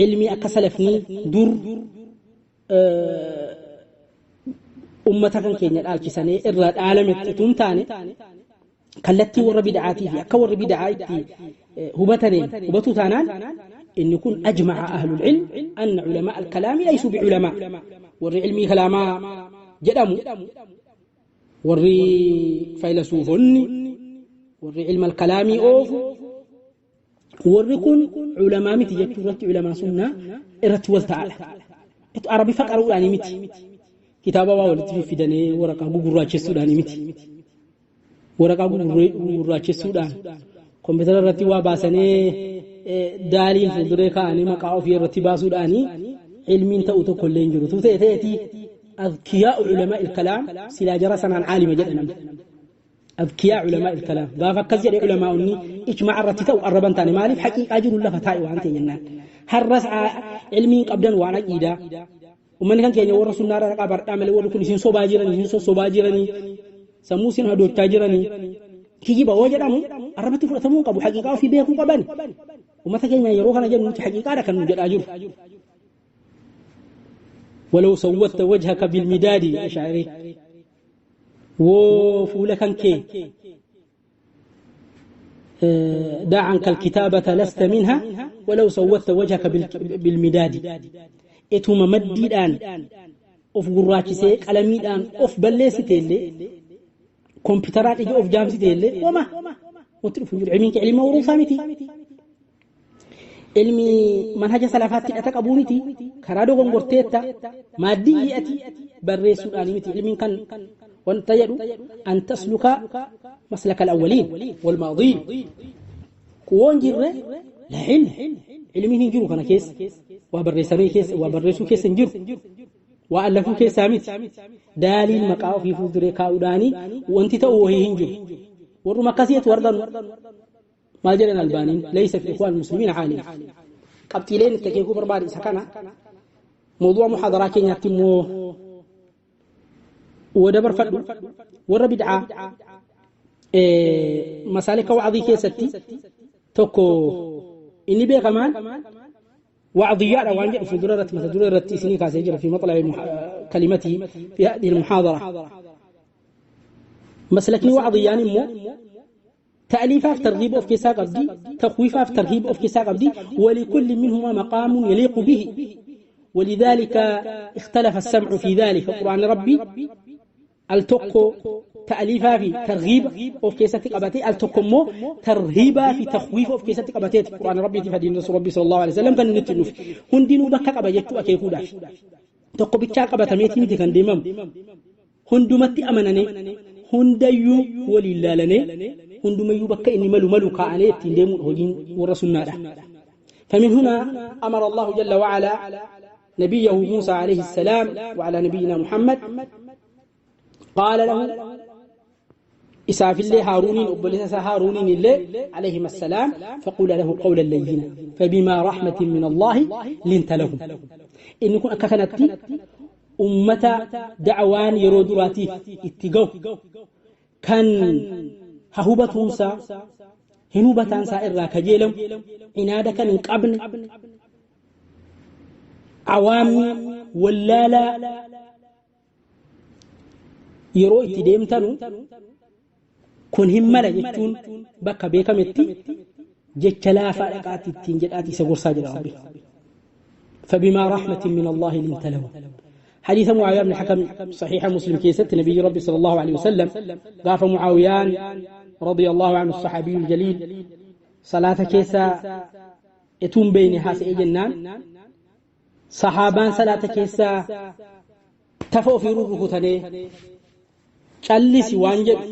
ilmii akka salafni dur ummata kan keenya dhaalchisanii irraa dhaalametti tun taane, kallattii warra bid'aatii fi akka warri bid'aa itti hubataniin hubatuu taanaan, inni kun ajma'a ahlul ilm anna culamaa alkalaami laysuu biculamaa. Warri ilmii kalaamaa jedhamu, warri faylasuufonni, warri ilma alkalaamii oofu, warri kun culamaa miti jechuu irratti culamaa sunnaa irratti wal ta'aadha. Arabi faqaruudhaanii miti. Kitaaba waa walitti fiffidanii waraqaa gugurraachessuudhaanii miti. Waraqaa gugurraachessuudhaan kompiitara irratti waa baasanii daaliin fuulduree kaa'anii maqaa ofii irratti baasuudhaanii ilmiin ta'u tokko illee hin jiru. Ta'e ta'etii أذكياء علماء الكلام silaa jara sanaan caalima jedha namni. أذكياء علماء الكلام gaafa akkas jedhe culamaa'onni ijmaa irratti ta'u arraban taane. Maaliif? Haqiiqaa jiru lafa taa'e waan ta'e jennaan. Har'as ilmiin qabdan waan aqiidaa. Uummanni kan keenya warra sunnaa irra dhaqaa baradhaa malee warri kun isin sobaa jiranii, isin sossobaa jiranii, sammuu isin hadoochaa jiranii. Kijiba hoo jedhamu arrabatti fudhatamuu qabu, haqiiqaa ofii beekuu qaban. Uummata keenya yeroo kana jennu nuti haqiiqaadha kan nu jedhaa jiru. ولو سودت وجهك بالمداد أشعري وفولك كي دع عنك الكتابة لست منها ولو سودت وجهك بالمداد اتuma maddiidhaan of gurraachisee qalamiidhaan of balleessite illee kompiitaraan ija of jaamsite illee wama wanti dhufu jiru ilmiin ilma uruusaa miti ilmi manhaja salafaatti hidhata qabuu miti karaa dogongorteetta maaddii ati barreessuudhaan miti ilmiin kan wanta jedhu an tasluka maslaka alawwaliin walmaadiin kuwoon jirre la ilm ilmiin hin jiru kana keessa waa barreessanii keessa waa barreessuu keessa hin jiru waa allafuu keessaa miti daaliin maqaa ofii fuulduree kaa'uudhaanii wanti ta'u wahii hin jiru warruma akkasiitu arganu maal jedhan albaaniin laysa fi ikhwaan muslimiin caalim qabxiileen itti akeekuu barbaade isa kana mawduu'a muhaadaraa keenyaatti immoo wadabarfadhu warra bid'aa masaalika wacdii keessatti tokko inni beekamaan وعضياء وان جاء في درة مثل درة سنين كاسجر في مطلع كلمته في هذه المحاضرة مسلكني وعضيان مو تأليفا في ترغيب أو في كيسا قبدي تخويفا في ترهيب أو في كيسا قبدي ولكل منهما مقام يليق به ولذلك اختلف السمع في ذلك قرآن ربي التقو تأليفا في ترغيب أو في كيسة قبتي التقمو ترهيبا في تخويف أو في كيسة قبتي قرآن ربي تفدين رسول ربي صلى الله عليه وسلم كان نتنف هندينو بكا قبجتو أكيكو داف تقو بيتشا قبتميتي متي كان ديمم هندومتي أمنني هنديو وللالني هندوميو بكا إني ملو ملو كأني تندمو هجين ورسولنا فمن هنا أمر الله جل وعلا نبيه موسى عليه السلام وعلى نبينا محمد قال له إساف الله هارونين أبليس هارونين الله عليهما السلام فقول له قولا لينا فبما رحمة من الله لنت لهم إن يكون أكاكنتي أمة دعوان يرودراتي اتقوا كان ههوبتهم سا هنوبتان سائر كجيلم عنادك من قبل عوام ولا لا yeroo itti deemtanu kun hin mala jechuun bakka beekametti jecha laafaa dhaqaatti ittiin jedhaati isa gorsaa jedha rabbi فبما رحمة من الله لنت لهم حديث معاوية بن حكم صحيح مسلم كيست نبي ربي صلى الله عليه وسلم قاف معاويان رضي الله عنه الصحابي الجليل صلاة كيسا يتم بينها سيجنان صحابان صلاة كيسا تفو في روحه تني callisi waan jedhu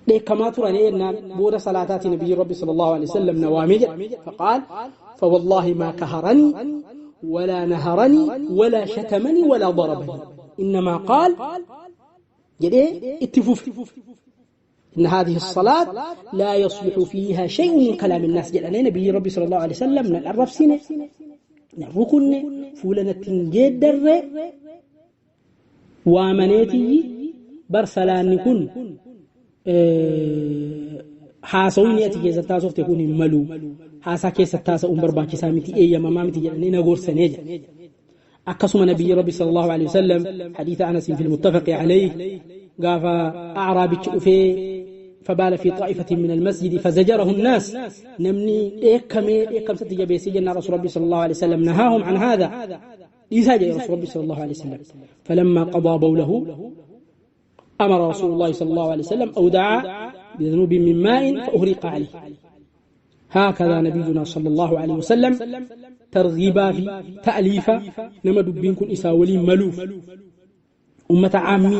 dheekkamaa turanii jennaan booda salaataati nabiyyi rabbi sallallahu alaihi wasallam na waamee jedhe faqaal fawallahi maa kaharanii walaa naharanii walaa shatamanii walaa darabanii innamaa qaal jedhee itti fufe إن هذه الصلاة لا يصلح فيها شيء من كلام الناس جل نبي ربي صلى الله عليه وسلم نعرف سنة نركن فولنا تنجدر وامنيتي برسلان كن haasawni ati keessatti haasofte kun hin malu haasaa keessatti haasa'uun barbaachisaa miti eeyyamamaa miti jedhanii na gorsanii jedha akkasuma nabiyyi rabbi sallallahu alaihi wasallam hadiisa anas fi almuttafaqi alayhi gaafa acraabichi dhufee فبال في طائفة من المسجد فزجره الناس نمني إيكمي إيكم ستجبيسي جنة رسول ربي صلى الله عليه وسلم نهاهم عن هذا إيسا جاء رسول ربي صلى الله عليه وسلم فلما قضى بوله أمر رسول الله صلى الله عليه وسلم أو دعا بذنوب من ماء فأهريق عليه هكذا نبينا صلى الله عليه وسلم ترغيبا في تأليفا نما دبينكم إساولي ملوف أمة عامي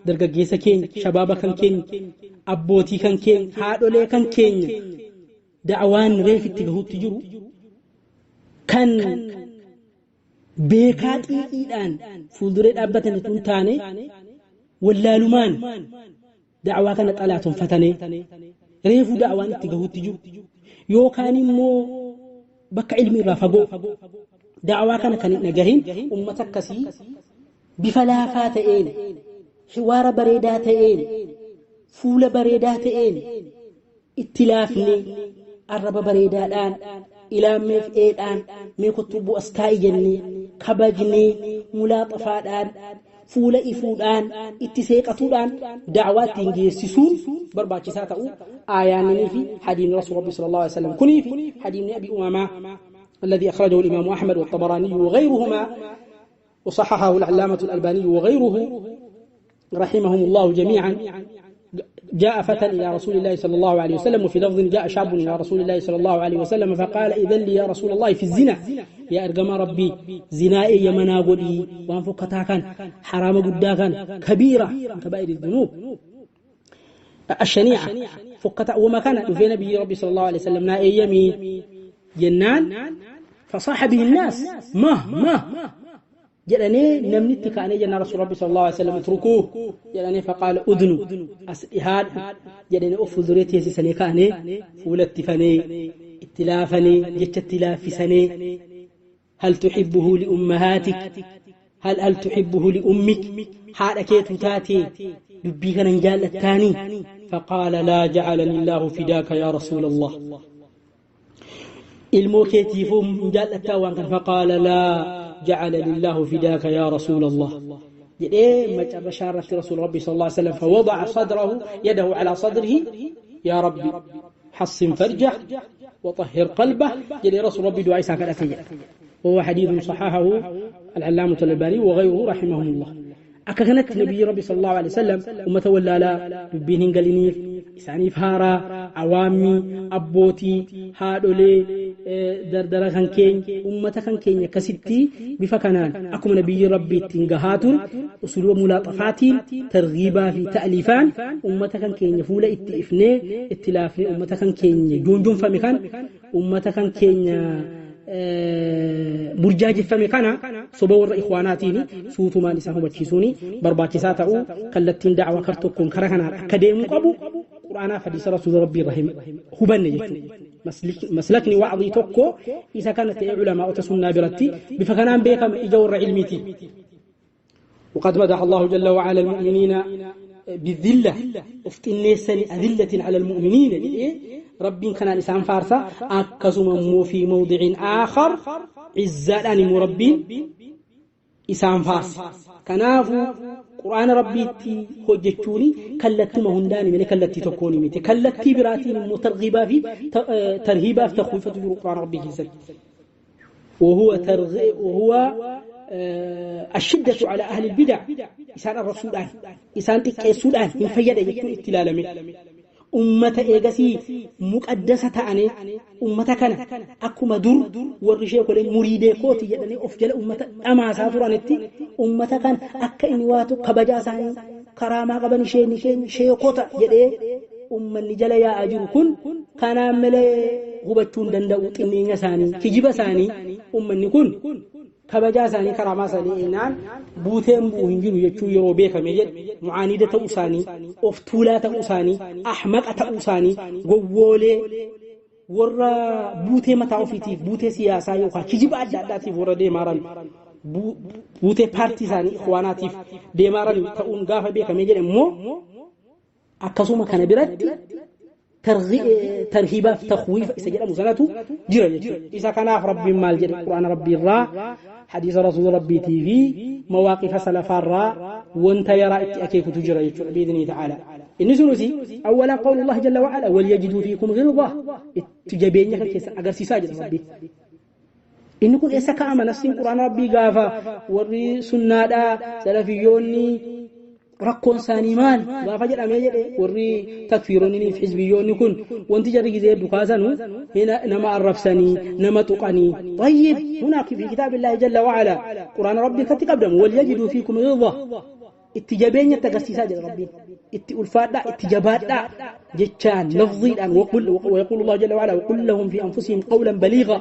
dargaggeessa keenya shabaaba kan keenya abbootii kan keenya haadholee kan keenya da'awaan reefitti gahuutti jiru kan beekaa xiiqiidhaan fuulduree dhaabbatan tun taane wallaalumaan da'awaa kana xalaatonfatanii reefuu da'awaan itti gahuutti jiru yookaan immoo bakka ilmi irraa fagoo da'awaa kana kan hin dhagahin ummata akkasii bifa laafaa ta'een حوار بريدا تئين فول بريدا تئين اتلافني الرب بريدا الآن إلى ميف الآن مي كتبو أسكاي جني كبجني ملاطفة الآن Fuula ifuudhaan itti seeqatuudhaan da'waa ittiin geessisuun barbaachisaa ta'uu aayaannii fi hadiin rasuul rabbi sallallahu alaihi wasallam kunii fi hadiinni abi umamaa الذي أخرجه الإمام أحمد والطبراني وغيرهما وصححه العلامة الألباني وغيره رحمهم الله جميعا. جاء فتى إلى رسول الله صلى الله عليه وسلم، وفي لفظ جاء شاب إلى رسول الله صلى الله عليه وسلم فقال إذن لي يا رسول الله في الزنا، يا أرجم ربي زنائي يمنا قدي وأنفقتها كان حرام قدا كان كبيرة من كبائر الذنوب الشنيعة فقتا وما كان في نبي ربي صلى الله عليه وسلم نائي يمين جنان فصاح به الناس ما jedhanii namni itti ka'anii jennaan rasuul rabbi sallallahu alaihi wasallam turkuu jedhanii faqaala udnu as dhihaadhu jedhanii of fuulduree teessisanii ka'anii fuulatti fanee itti laafanii jecha itti laaffisanii hal tuhibbuhu li ummahaatik hal tuhibbuhu li ummik haadha keetu taatee dubbii kana hin jaallattaanii faqaala laa jacalani illaahu fidaaka yaa rasuula allah ilmoo keetiifuu hin jaallattaa waan kana faqaala laa جعلني الله فداك يا رسول الله. جدي ما بشارة رسول ربي صلى الله عليه وسلم فوضع صدره يده على صدره يا ربي حصن فرجه وطهر قلبه جدي رسول ربي دعاء ساكن، وهو حديث صححه العلامة الألباني وغيره رحمهم الله. أكغنت نبي ربي صلى الله عليه وسلم وما تولى لا دبينين قالينيف إسانيف هارا عوامي أبوتي هادولي دردرة كان كين أمة كان كين كستي بفكنان أكم نبي ربي تنجهاتر أسلوب ملاطفاتين ترغيبا في تأليفان أمة كان كين فولا اتئفني اتلافني أمة كان كين جون جون فمكان أمة كان كين burjaajeffame kana soba warra ikhwaanaatiin suutumaan isaan hubachiisuuni barbaachisaa ta'uu kallattiin da'awaa kar tokkoon kara kanaan akka deemuu qabu quraanaaf hadiisa rasuula rabbii irraa hubanne jechuudha. Maslakni wacdii tokko isa kana ta'e culamaa'ota sunnaa biratti bifa kanaan beekama ija warra ilmiitiin. وقد مدح الله جل وعلا المؤمنين بالذلة افتنسني أذلة على المؤمنين ربي كان إنسان فارسا أكسم مو في موضع آخر عزة مربين إنسان فارس كنافو قرآن ربي تي هجتوني كلتو مهنداني من كلتي تكوني متي كلتي براتي مترغبة في ترهيبة في تخويفة قرآن ربي جزل وهو الشدة على أهل البدع إسان الرسول آن إسان تكيسول آن من فيدة يكون اتلالمي أمة إيجاسي مقدسة أني أمة كان أكما در والرجال كل مريد كوتي يعني أفجل أمة أما سافر أنتي أمة كان أك إنواتو كبجا سان كرامة قبل شيء شيء شيء كوتا يعني أمة نجلا يا أجر كن كان ملء غبتون دندو تنين ساني كجيب ساني أمة نكون kabajaa isaanii karaamaa isaanii innaan buuteen bu'u hin jiru jechuu yeroo beekame jedhe mucaanida ta'uu isaanii of tuulaa ta'uu isaanii ahmaqa ta'uu isaanii gowwoolee warra buutee mataa ofiitiif buutee siyaasaa yookaan kijiba adda addaatiif warra deemaaran buutee paartii isaanii ikhwaanaatiif deemaaran ta'uun gaafa beekame jedhe immoo akkasuma kana biratti tarhiibaaf takhwiif isa jedhamu sanatu jira jechuudha. Isa kanaaf rabbiin maal jedhe quraana rabbii irraa حديث رسول ربي تي في مواقف سلفارا وانت يرى اتأكيك تجرى بإذنه تعالى. النسنسي أولا قول الله جل وعلا وليجدوا فيكم غلظة اتجابين يكا أقرسي ساجد ربي إنكم إسا كأما نفسين قرآن ربي قافا وري سنة سلفيوني rakkoon isaanii maal gaafa jedhamee jedhe warri takfiironni fi xizbiyyoonni kun wanti jarri gizee hedduu kaasanu nama arrabsanii nama tuqanii. طيب هناك في كتاب الله جل وعلا قرآن ربي كتي قدم وليجدوا فيكم غلظة اتجابين تقسيسا جل ربي اتي اتجابات جتان لفظي الآن ويقول الله جل وعلا وقل لهم في أنفسهم قولا بليغا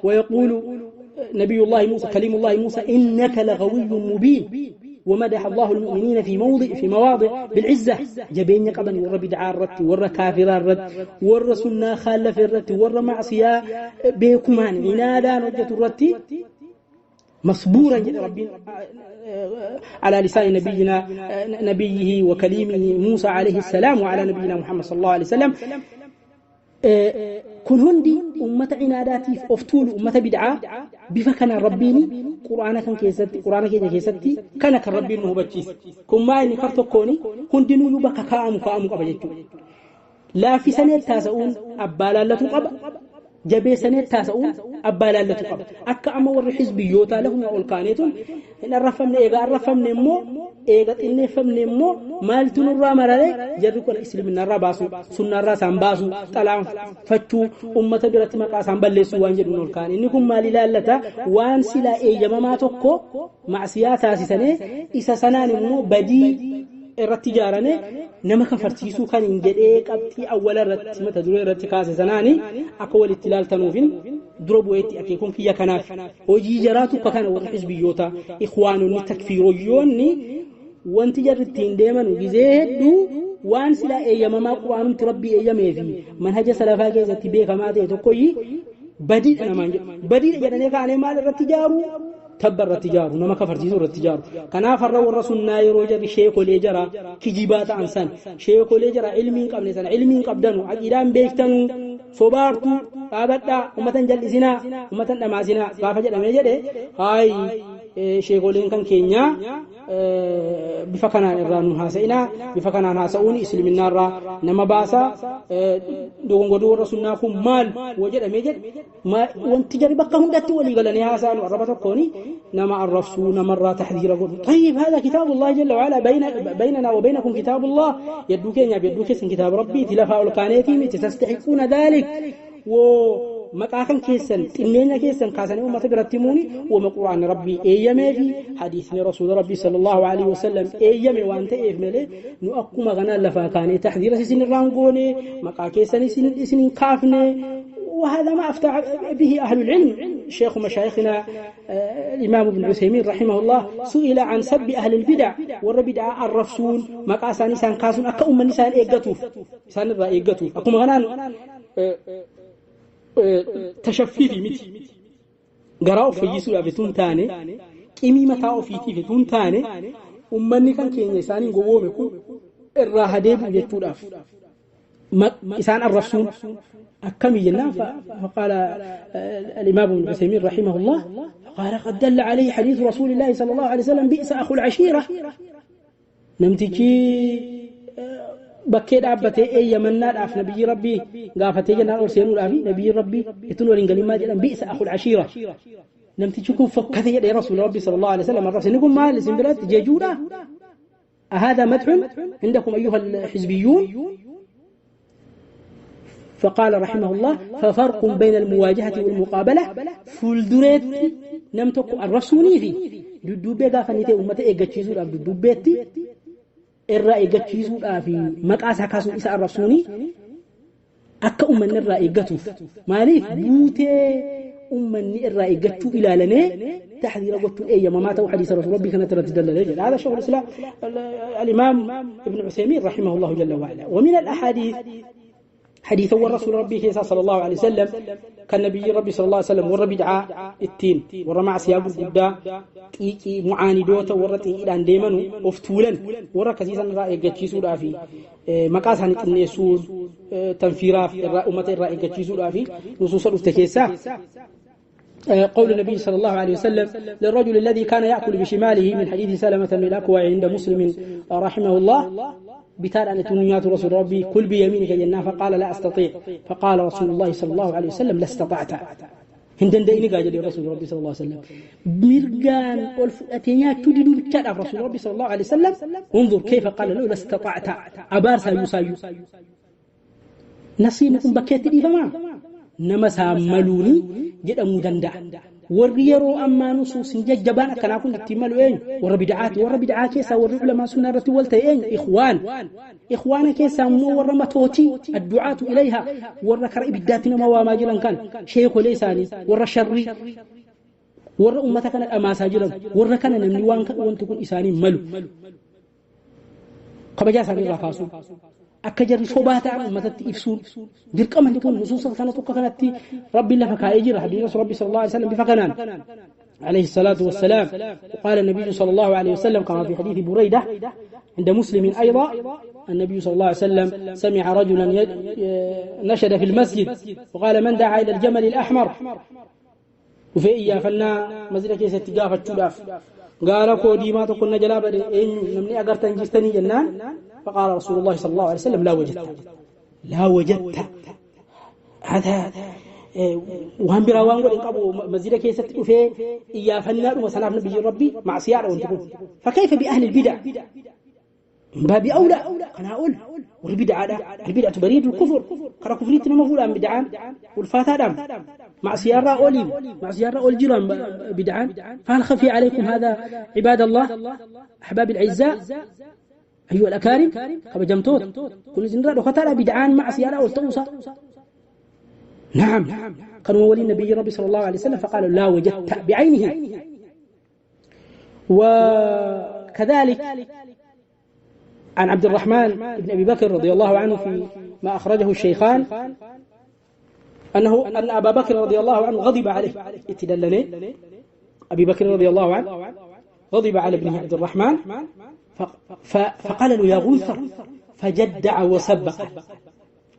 ويقول نبي الله موسى كليم الله موسى إنك لغوي مبين ومدح الله المؤمنين في مواضع بالعزة جبين قبل ور بدعاء الرد ور كافر الرد ور سنة خالف الرد ور معصية بكمان عنادا نجة الرد مصبورا ربي على لسان نبينا نبيه وكليمه موسى عليه السلام وعلى نبينا محمد صلى الله عليه وسلم. Kun hundi ummata cinaadaatiif of tuulu ummata bid'aa bifa kanaan Rabbiin Qur'aana kan keessatti Qur'aana keenya keessatti kana kan Rabbiin nu hubachiise. Kun maa inni kar tokkoon hundinuyyuu bakka kaa'amu kaa'amu qaba jechuudha. Laaffisanii taasa'uun abbaa laallatu qaba. Jabeessanii taasa'uun abbaa laallatu qaba. Akka amma warri xizbiyyootaa lafuma ol kaaneetun hin arrafamne, eega arrafamne immoo eega xinneeffamne immoo maaltu nurraa mararee jarri kun islaminarraa baasu, sunnaarraa isaan baasu, xalaanfachuu, ummata biratti maqaa isaan balleessuu waan jedhuun ol kaane. Inni kun maal ilaallata? Waan silaa eeyyamamaa tokko macsiyaa taasisanii isa sanaan immoo badii irratti ijaarame nama kafarsiisuu kan hin jedhee qabxii awwala irratti mata duree irratti kaase sanaani akka walitti ilaaltanuufin dura bu'eetti akeekuun kiyya kanaaf hojii jaraatu akka kana warri xizbiyyoota ikhwaanonni takfiiriyyoonni wanti jarri ittiin deeman gizee hedduu waan silaa eeyyamamaa Qur'aanumti Rabbii eeyyamee fi manhaja salafaa keessatti beekamaa ta'e tokkoyyi badiidha namaan jedhu. Badiidha jedhanii kaanee maal irratti ijaaru? Tabba irratti ijaaru, nama kafarsiisuu irratti ijaaru. Kanaaf har'a warra sunnaa yeroo jarri sheekolee jara kijibaa ta'an san, sheekolee jara ilmii hin qabne sana, ilmii hin qabdanu, aqiidaan beektanu, sobaartu, dhaabadhaa, ummatan jal'isinaa, ummatan dhamaasinaa gaafa jedhamee jedhe haayi sheekoleen kan keenyaa bifa kanaan irraa nu haasa'inaa, bifa kanaan haasa'uun islaminnaarraa nama baasaa, dogongorri warra sunnaa kun maal woo jedhamee jedhe wanti jarri bakka hundatti walii galanii haasa'an arraba tokkoon nama arrabsuu, namarraa taxdiira godhu. طيب هذا كتاب الله جل وعلا، بيننا وبينكم كتاب الله، يدو كينيا يدو كيسن كتاب ربي تلفا الكانيتي تستحقون ذلك و maqaa kan keessan xinneenya keessan kaasanii uummata biratti himuuni wama Qur'aanni Rabbii eeyyamee fi hadiisni Rasuula Rabbii sallallahu alaihi wasallam eeyyame waan ta'eef malee nu akkuma kanaan lafaa kaanee taxdiira isin irraan goone, maqaa keessan isin hin kaafne. وهذا ما أفتى به أهل العلم. شيخ مشايخنا الإمام ابن عثيمين رحمه الله سئل عن سب أهل البدع والربدع الرفسون مقاسان إسان كاسون أكا أم نسان إيقاتوف إسان الرأي إيقاتوف أكما غنان tashaffiifi miti, garaa of fayyisuudhaaf itoo hin taane, qimii mataa ofiitiif itoo hin taane, ummanni kan keenya isaaniin gowwoome kun irraa hadeebi'u jechuudhaaf isaan arrabsuun akkamii jennaan, فقال الإمام ابن عثيمين رحمه الله قال قد دل عليه حديث رسول الله صلى الله عليه وسلم بئس أخو العشيرة. Namtichi bakkee dhaabbatee eeyyamannaadhaaf nabiyyi Rabbii gaafatee jennaan ol seenuudhaaf nabiyyi Rabbii ittiin waliin galimmaa jedhan, bi'sa akhul ashiira, namtichi kun fokkate jedhee Rasuula Rabbii sallallahu alaihi wasallam arrabse. Inni kun maal isin biratti jejuudha? أهذا مدح عندكم أيها الحزبيون؟ فقال رحمه الله ففرق بين المواجهة والمقابلة. Fuuldureetti nam tokko arrabsuunii fi dudduubbee gaafa inni ta'e uummata eeggachiisuudhaaf dudduubbeetti irraa eeggachiisuudhaaf maqaa isaa kaasuun isa arrabsuunii akka uummanni irraa eeggatuuf, maaliif buutee uummanni irraa eeggachuu ilaalamee taxdiira gochuun eeyyamamaa ta'uu hadiisa Rasuul Rabbii kanatti irratti dallalee jedha. هذا شيخ الإسلام الإمام ابن عثيمين رحمه الله جل وعلا. ومن الأحاديث حديث الرسول ربي كيسا صلى الله عليه وسلم كان نبي ربي صلى الله عليه وسلم ور بدعة التين ور معصية gurguddaa xiiqii mucaanidoota warra xiiqiidhaan deemanu of tuulan warra akkasiisan irraa eeggachiisuudhaa fi maqaa isaanii xinneessuun tanfiiraaf irraa uummata irraa eeggachiisuudhaa fi nusuusa dhufte keessaa قول النبي صلى الله عليه وسلم للرجل الذي كان يأكل بشماله من حديث سلمة بن الأكوع عند مسلم رحمه الله بتار أن تنيات رسول ربي كل بيمينك جنة، فقال لا أستطيع، فقال رسول الله صلى الله عليه وسلم لا استطعت hin danda'ini gaa jedhe Rasuul Rabbi sallallahu alaihi wasallam. Mirgaan ol fudhatee nyaachuu diduu bichaadhaaf Rasuul Rabbi sallallahu alaihi wasallam انظر كيف قال له لا استطعت. Abaarsaa saayyuu nasiin kun bakkeetti dhiifamaa nama saammaluuni jedhamuu danda'a. Warri yeroo ammaa nusuusin jajjabaan akkanaa kun ittiin malu eenyu? Warra bid'aati. Warra bid'aa keessaa warri ulamaa sunnaa irratti wal ta'e eenyu? Ikhwaan. Ikhwaana keessaa immoo warra matootii addu'aatu ilayha, warra kara ibiddaatti nama waamaa jiran kan sheekolee isaanii, warra sharrii, warra ummata kana dhamaasaa jiran, warra kana namni waan wanti kun isaanii malu kabajaa isaanii irraa kaasuu akka jarri sobaa ta'an uummatatti ibsuun dirqama. Kun nusuusa kana tokko kanatti Rabbiin lafa kaa'ee jira. Hadiisa Rabbi sallallahu alaihi wasallam bifa kanaan عليه الصلاة والسلام. وقال النبي صلى الله عليه وسلم كما في حديث بريدة عند مسلم أيضا. النبي صلى الله عليه وسلم سمع رجلا نشد في المسجد وقال من دعا إلى الجمل الأحمر وفي إياه فلنا مسجد كيس اتقافة تلاف قال كودي ما تقولنا جلابة إن نمني أقرت أنجستني جنان. فقال رسول الله صلى الله عليه وسلم لا وجدت لا وجدت. هذا وهم براوان قول إن قبوا مسجد كيس في إياه فلنا وسلام نبي ربي مع سيارة وانتقول. فكيف بأهل البدع؟ من باب أولى أنا أقول والبدعة البدعة بريد الكفر قرأ كفريت مفعول بدعان والفاتادام مع سيارة أولي مع سيارة أول جيران بدعان. فهل خفي عليكم هذا عباد الله أحباب العزاء أيها الأكارم خبجمتوت كل زنرا وختار بدعان مع سيارة أول توصى. نعم كانوا ولي النبي ربي صلى الله عليه وسلم فقالوا لا وجدت بعينه. وكذلك عن عبد الرحمن بن أبي بكر رضي الله عنه في ما أخرجه الشيخان أنه أن أبا بكر رضي الله عنه غضب عليه اتدلني أبي بكر رضي الله عنه غضب على ابنه عبد الرحمن فقال له يا غنثر فجدع وسبق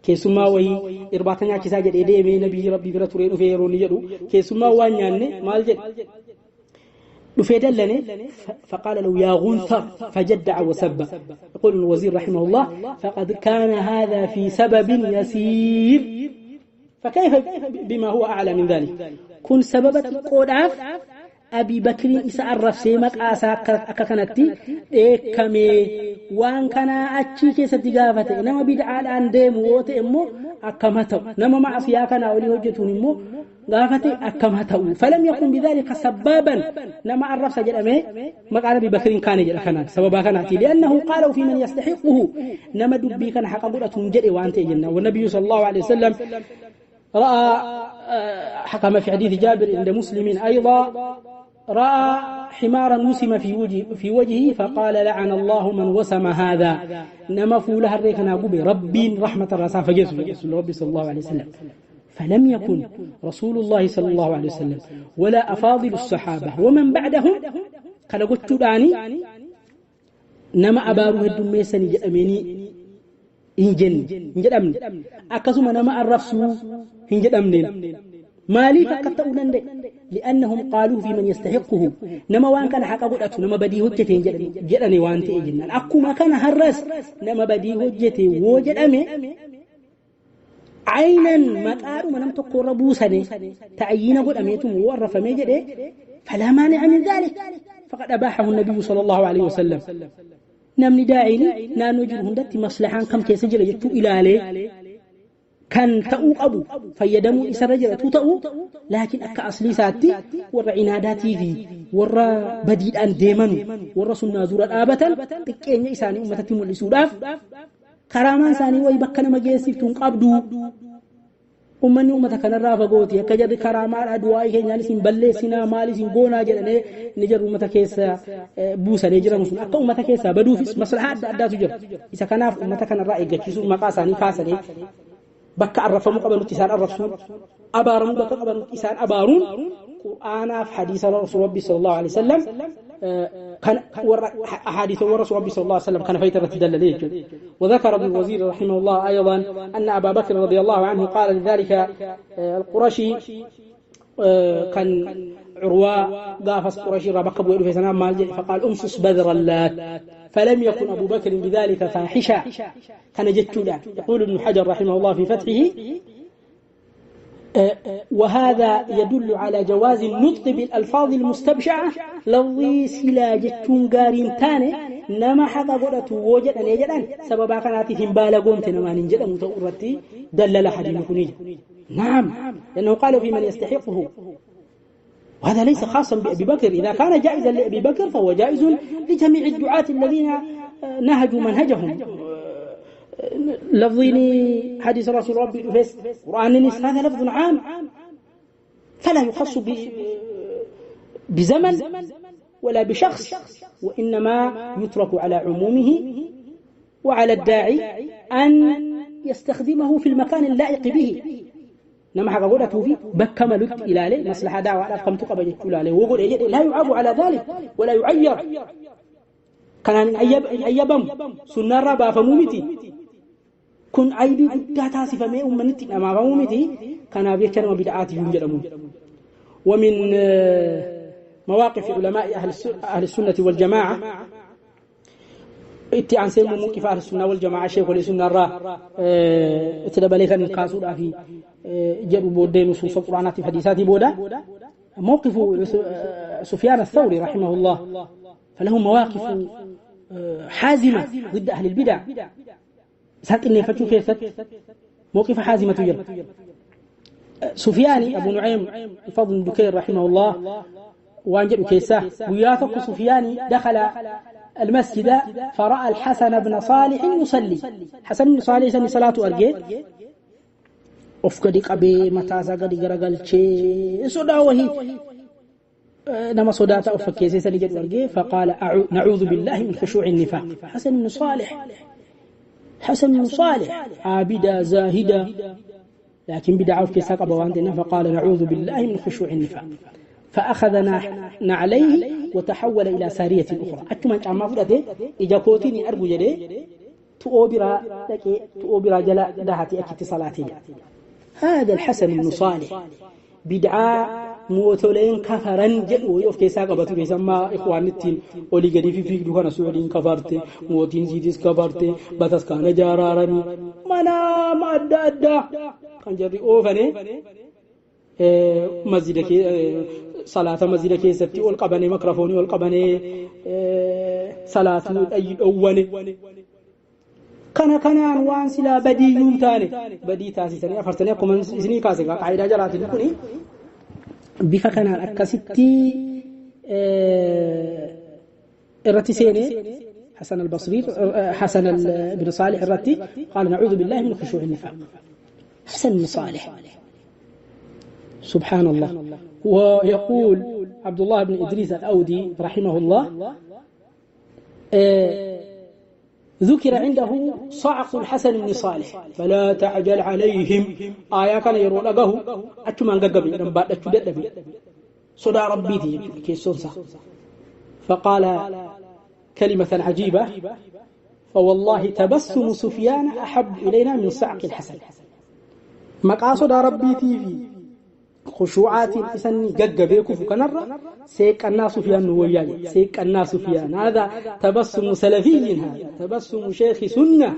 كيسما وي إرباطنا كساجد إديمي نبي ربي برتوري فيروني يدو كيسما وانياني مالجد فدلني فقال له يا غنثر فجدع وسب. يقول الوزير رحمه الله فقد كان هذا في سبب يسير فكيف بما هو أعلى من ذلك. كن سببت قدعف أبي بكر إساء الرفسي مقاسا أكاكنتي إكمي وان كان أتشي كيسة قافته نما بدعا الآن ديم ووتئمو أكمتو نما معصيا كان أولي هجتون مو قافته أكمتو فلم يكن بذلك سبابا نما الرفس جرمي مقال أبي بكر كان جل كان سببا كانتي لأنه قالوا في من يستحقه نما دبي كان حق قدرة جري وأنت جنة. والنبي صلى الله عليه وسلم رأى حكم في حديث جابر عند مسلم أيضا رأى حمارا وسم في وجهه فقال لعن الله من وسم هذا نما فولها الريكنا قبي ربي رحمة الرسول فجسد ربي صلى الله عليه وسلم. فلم يكن رسول الله صلى الله عليه وسلم ولا أفاضل الصحابة ومن بعدهم قال قلت داني نما أباروه الدميسني جأميني إنجن إنجدأمن أكسم نما الرفسو إنجدأمنين مالي فقط أولندي لأنهم قالوا في من يستحقه نما وان كان حق قدرته نما بدي هجتي جدني وانت إجنان أكو ما كان هرس نما بدي هجتي وجد أمي عينا ما قالوا ما لم تقربوا سنة تعيين قد أميتم وعرف ميجده فلا مانع من ذلك فقد أباحه النبي صلى الله عليه وسلم. نمني داعيني نانو جرهم دتي مصلحان كم كيسجل يجتو إلى عليه كان تأو أبو فيدمو إسا رجل تأو لكن أكا أصلي ساتي ورا عناداتي في ورا بديد أن ديمنو ورا سنة زورة آبتا تكين إساني أمتتي مولي كرامان ساني ويبكنا مجيسيفتون قبدو ummanni ummata kanarraa fagooti akka jarri karaamaa du'aa keenyaan isin balleessinaa maal isin goonaa jedhanii ni jarri ummata keessa buusanii jiran sun akka ummata keessaa baduufis maslahaa adda addaatu jira. Isa kanaaf ummata kanarraa eeggachiisuun maqaa isaanii kaasanii bakka arrafamuu qabanutti isaan arrabsuun abaaramuu bakka qabanutti isaan abaaruun qur'aanaaf hadiisa rasuul rabbi sallallahu alaihi wasallam كان أحاديث ورسول ربي صلى الله عليه وسلم كان فيترة تدلل. وذكر ابن الوزير رحمه الله أيضا أن أبا بكر رضي الله عنه قال لذلك القرشي كان عروة قافص قرشي ربك في سنة مال فقال أمسس بذر اللات فلم يكن أبو بكر بذلك فاحشا كان جتولا. يقول ابن حجر رحمه الله في فتحه وهذا يدل على جواز النطق بالألفاظ المستبشعة لفظي سلا جتون قارين تاني نما حقا قدرته وجد أن يجدان سببا كانت بالا قمت نما ننجد متورتي دلل حديث كنية. نعم لأنه قالوا في من يستحقه وهذا ليس خاصا بأبي بكر. إذا كان جائزا لأبي بكر فهو جائز لجميع الدعاة الذين نهجوا منهجهم. لفظيني حديث رسول ربي فيس قرآن هذا لفظ عام فلا يخص بزمن ولا بشخص وإنما يترك على عمومه وعلى الداعي أن يستخدمه في المكان اللائق به. نما حق قولته فيه بكملت إلى لي مصلحة دعوة على قمت قبل إلى لي وقول لا يعاب على ذلك ولا يعير. Kanaan ayyabamu sunnaarraa baafamuu miti. Kun aybii guddaa taasifamee uummanni itti dhamaafamuu miti. Kanaaf jecha nama bid'aati hin jedhamu. ومن مواقف علماء أهل السنة والجماعة itti aansee immoo موقف أهل السنة والجماعة sheekolee sunnaarraa itti dabalee kan kaasuudhaaf jedhu booddee nusuusa quraanaatiif hadiisaatii booda موقف سفيان الثوري رحمه الله فله مواقف حازمة ضد أهل البدع سات إني فتشو كيست موقف حازمة تجر سفياني أبو نعيم الفضل بن دكير رحمه الله وأنجل كيساه وياتق سفياني دخل المسجد فرأى الحسن بن صالح يصلي حسن بن صالح سني صلاة أرجيت أفقدي قبي متى قدي قرقل شيء صدا وهي نما صداتا أفكيسي سني جد أرجي فقال نعوذ بالله من خشوع النفاق. حسن بن صالح، حسن بن صالح عابدا زاهدا لكن بدعوا في ساق أبوان فقال نعوذ بالله من خشوع النفاق فأخذ نعليه وتحول إلى سارية أخرى. أتما أما فرته إجا كوتيني أرجو جدي تؤبرا جلا دهتي أكيد صلاتي. هذا الحسن بن صالح بدعاء موتولين كفرن جدو يوف كيسا قبطو يسمى إخوان التين ولي قدي في فيك دوكان سعودين كفرتي موتين زيدس كفرتي باتس كان جارارني منا ما أدى أدى كان جري أوفني مسجد كي صلاة مسجد كيستي والقبني ميكروفوني والقبني صلاة أي أولي كان كان وان سلا بدي يوم تاني بدي تاسي سنة أفرتني كمان سني كاسي قاعدة جرات لكوني بفكنا الأكستي الرتسيني حسن البصري حسن بن صالح الرتي قال نعوذ بالله من خشوع النفاق. حسن بن صالح سبحان الله. ويقول عبد الله بن إدريس الأودي رحمه الله ذكر عنده صعق الحسن بن صالح فلا تعجل عليهم آية كان يرون أقه أتما أنقبي نبات أتدبي صدى ربي كيسونسا فقال كلمة عجيبة فوالله تبسم سفيان أحب إلينا من صعق الحسن. مقاصد ربي في خشوعات إسني قد فكنرة سيك الناس سفيان وياي سيك الناس سفيان. هذا تبسم سلفي، هذا تبسم شيخ سنة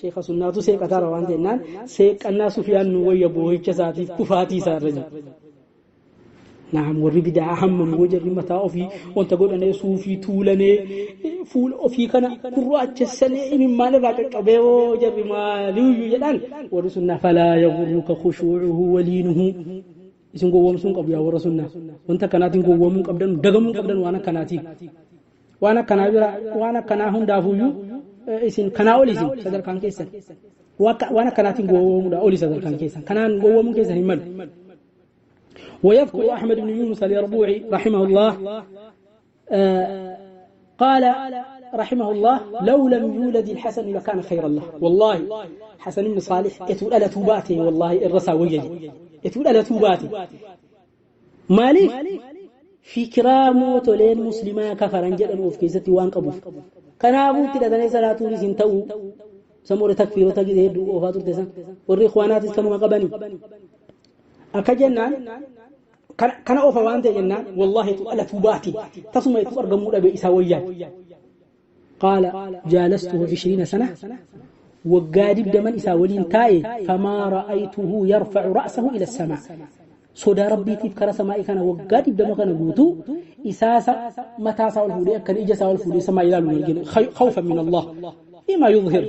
شيخ سنة سيك ترى وانتنان سيك الناس سفيان ويا بوه كساتي كفاتي سارج. نعم والربي دع هم وجر متى أوفي وانت قول أنا صوفي تولني فول أوفي كان كرات السنة من ما نبغى كبيه وجر ما ليو يلان ورسولنا فلا يغرك خشوعه ولينه isin gowwoomsuun qabu yaa warra sunnaa wanta kanaatiin gowwoomuu qabdan dagamuu qabdan waan akkanaati waan akkanaa bira waan akkanaa hundaafuyyuu isin kanaa oli isin sadarkaan keessan waan akkanaatiin gowwoomuudha oli sadarkaan keessan kanaan gowwoomuun keessan hin malu. ويذكر أحمد بن يونس اليربوعي رحمه الله قال رحمه الله لو لم يولد الحسن لكان خيرا له. والله حسن بن صالح يتولى لتوباته والله الرسا وجهه يتولى لتوباته مالي في كرام وتولين مسلما كفرا جدا وفي كيستي وان قبوف كان ابو تدني صلاه لسن تو سمور تكفير تجد هدو اوفاتور تسن والرخوانات كانوا قبني اكجنان كان اوفا وان تجنان والله تولى توباتي تصم يترغمو دبي اساويا قال جالسته 20 سنه وقادب دمن إساولين تاي فما رأيته يرفع رأسه إلى السماء صدى ربي تذكر سمائي كان وقادب دم كان قوتو إساسا متى ساول فولي كان إجا ساول فولي سماء إلى خوفا من الله فيما يظهر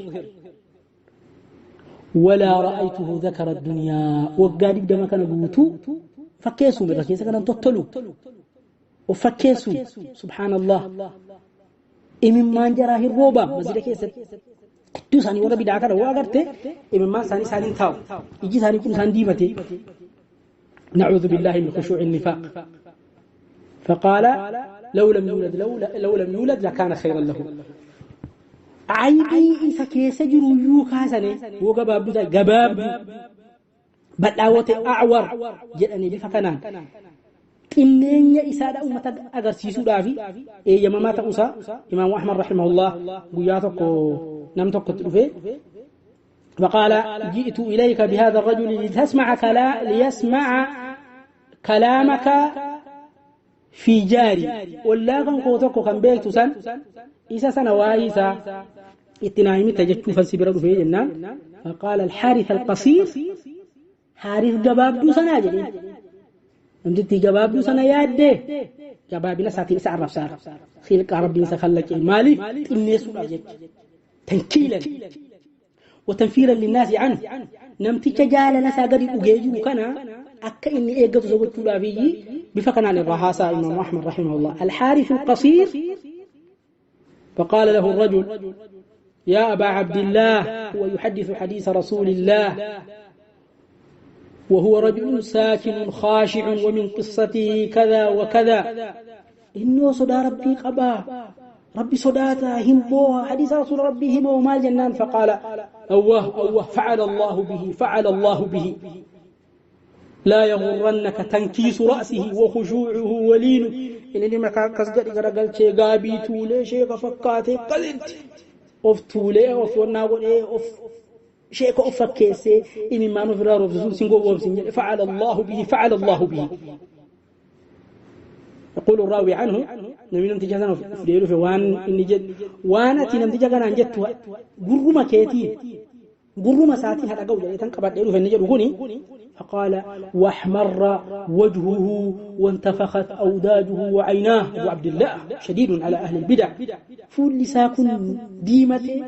ولا رأيته ذكر الدنيا وقادب دم كان قوتو فكيسو من ركيسة كان تطلو وفكيسو سبحان الله إمن مانجراه الروبة مزيد كيسة Iddoo isaanii warra bidaa kana waa agarte imimmaan isaanii isaaniin taa'u iji isaanii kun isaan diimate. نعوذ بالله من خشوع النفاق. فقال لو لم يولد لو لم يولد لكان خيرا له. عيبي إذا كيس جرو يوكاسني وجباب جباب بدعوة أعور جلني لفكنان Xinneenya isaadha ummata agarsiisuudhaaf eeyyamamaa ta'uusaa Imaamu Ahmad rahimahullah guyyaa tokko nam tokkotti dhufee فقال جئت إليك بهذا الرجل ليسمع كلامك في جاري ولا كان كوتوكو كان بيكتو سن إسا سنة وايسا اتناهمي تجتشو فانسبرا في جنان فقال الحارث القصير حارث قبابدو سنة جنين namtitti gabaabduu sana yaadde gabaabina isaatiin isa arrabsaara khilqaa rabbiin isa khallaqe maaliif xinneessuudhaaf jecha tankiilan watanfiiran linnaasi anhu namticha jaalala isaa gadi dhugee jiru kana akka inni eeggatu isa gochuudhaaf iyyi bifa kanaan irraa haasaa imaamu ahmad rahimahullah alxaarifu alqasiir فقال له الرجل يا أبا عبد الله هو يحدث حديث رسول الله وهو رجل ساكن خاشع ومن قصته كذا وكذا إنه صدى ربي قبا ربي صداتا همبوها حديث رسول ربي همبوه مال جنان فقال أوه أوه فعل الله به فعل الله به لا يغرنك تنكيس رأسه وخشوعه ولينه إنني ما كسجد قرقل شيء قابي تولي شيء فكاتي قلت أوف تولي أوف وناقل أوف شيء أفك كيسي إني ما نفرار وفزون سنقو وفزين فعل الله به فعل الله به يقول الراوي عنه نمي نمتجا سنة في وان إني جد وانا تي نمتجا كان جدت قرما كيتي قرما ساتي هذا قول يتنقبت ديرو في النجد وغني فقال واحمر وجهه وانتفخت أوداجه وعيناه أبو عبد الله شديد على أهل البدع فول ساكن ديمته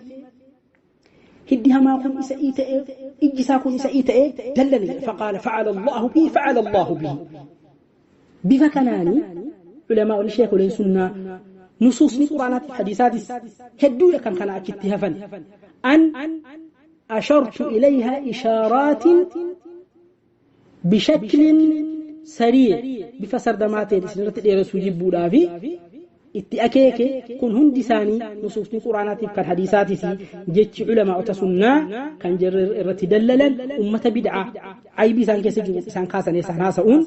هديها ما كن إسئيت إجسا كن إسئيت دلني فقال فعل الله به فعل الله به بفكناني علماء الشيخ والسنة نصوص القرآن الحديثات هدو كان كان أكتهفا أن أشرت إليها إشارات بشكل سريع بفسر دماتي لسنرة الرسول جبولافي itti akeeke kun hundi isaanii nusuusni quraanaatiif kan hadiisaatis jechi ulamaa'ota sunnaa kan jarri irratti dallalan ummata bid'aa aybii isaan keessa jiru isaan kaasanii isaan haasa'uun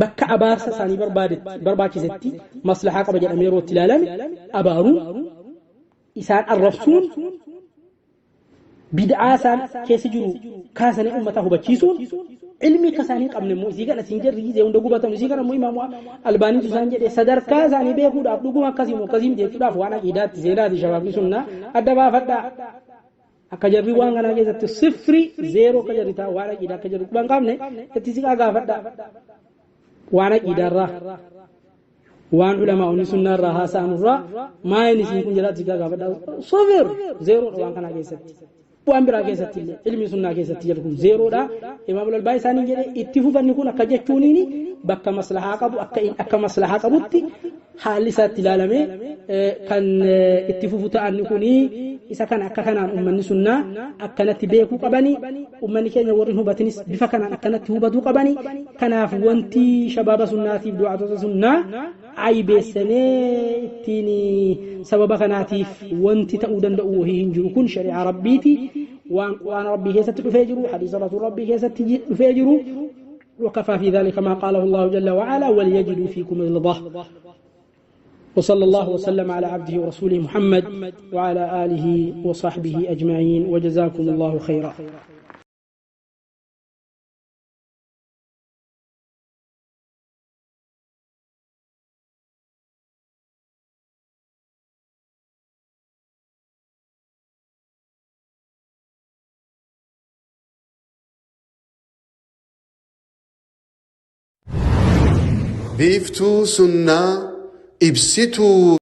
bakka abaarsa isaanii barbaachisetti maslahaa qaba jedhamee yeroo itti ilaalame abaaruun isaan arrabsuun bid'aa isaan keessa jiru kaasanii ummata hubachiisuun ilmi akka isaanii qabne immoo isii kana siin jarri gisee hunda gubatamu isii kana immoo imaamu albaaniitu isaan jedhe sadarkaa isaanii beekuudhaaf dhuguma akkasii immoo akkasii miti jechuudhaaf waan aqiidaatti seenaati shabaabni sunnaa adda baafadhaa akka jarri waan kanaa keessatti sifri zeeroo akka jarri ta'a waan aqiidaa akka jarri quban qabne itti siqaa gaafadhaa waan aqiidaarraa waan ulamaa'onni sunnaarraa haasa'anurraa maa inni isiin kun jalaatti siqaa gaafadhaa sifir zeeroodha waan kanaa keessatti. Waan biraa keessatti illee ilmi sunnaa keessatti jedhu kun zeeroodha. Imaam Albaa isaanii jedhe itti fufanni kun akka jechuuniin bakka maslahaa qabu akka maslahaa qabutti haalli isaatti ilaalame kan itti fufu ta'an kuni isa kana akka kanaan ummanni sunnaa akkanatti beekuu qabani ummanni keenya warri hubatinis bifa kanaan akkanatti hubatuu qabani kanaaf wanti shabaaba sunnaatiif du'aatota sunnaa aybeessanee ittiin sababa kanaatiif wanti ta'uu danda'u wahii hin jiru kun shari'aa rabbiiti waan rabbii keessatti dhufee jiru hadiisa rasuul rabbii keessatti dhufee jiru وكفى في ذلك ما قاله الله جل وعلا وليجدوا فيكم غلظة وصلى الله وسلم على عبده ورسوله محمد وعلى آله وصحبه أجمعين وجزاكم الله خيرا. Biiftuu sunnaa ibsituu.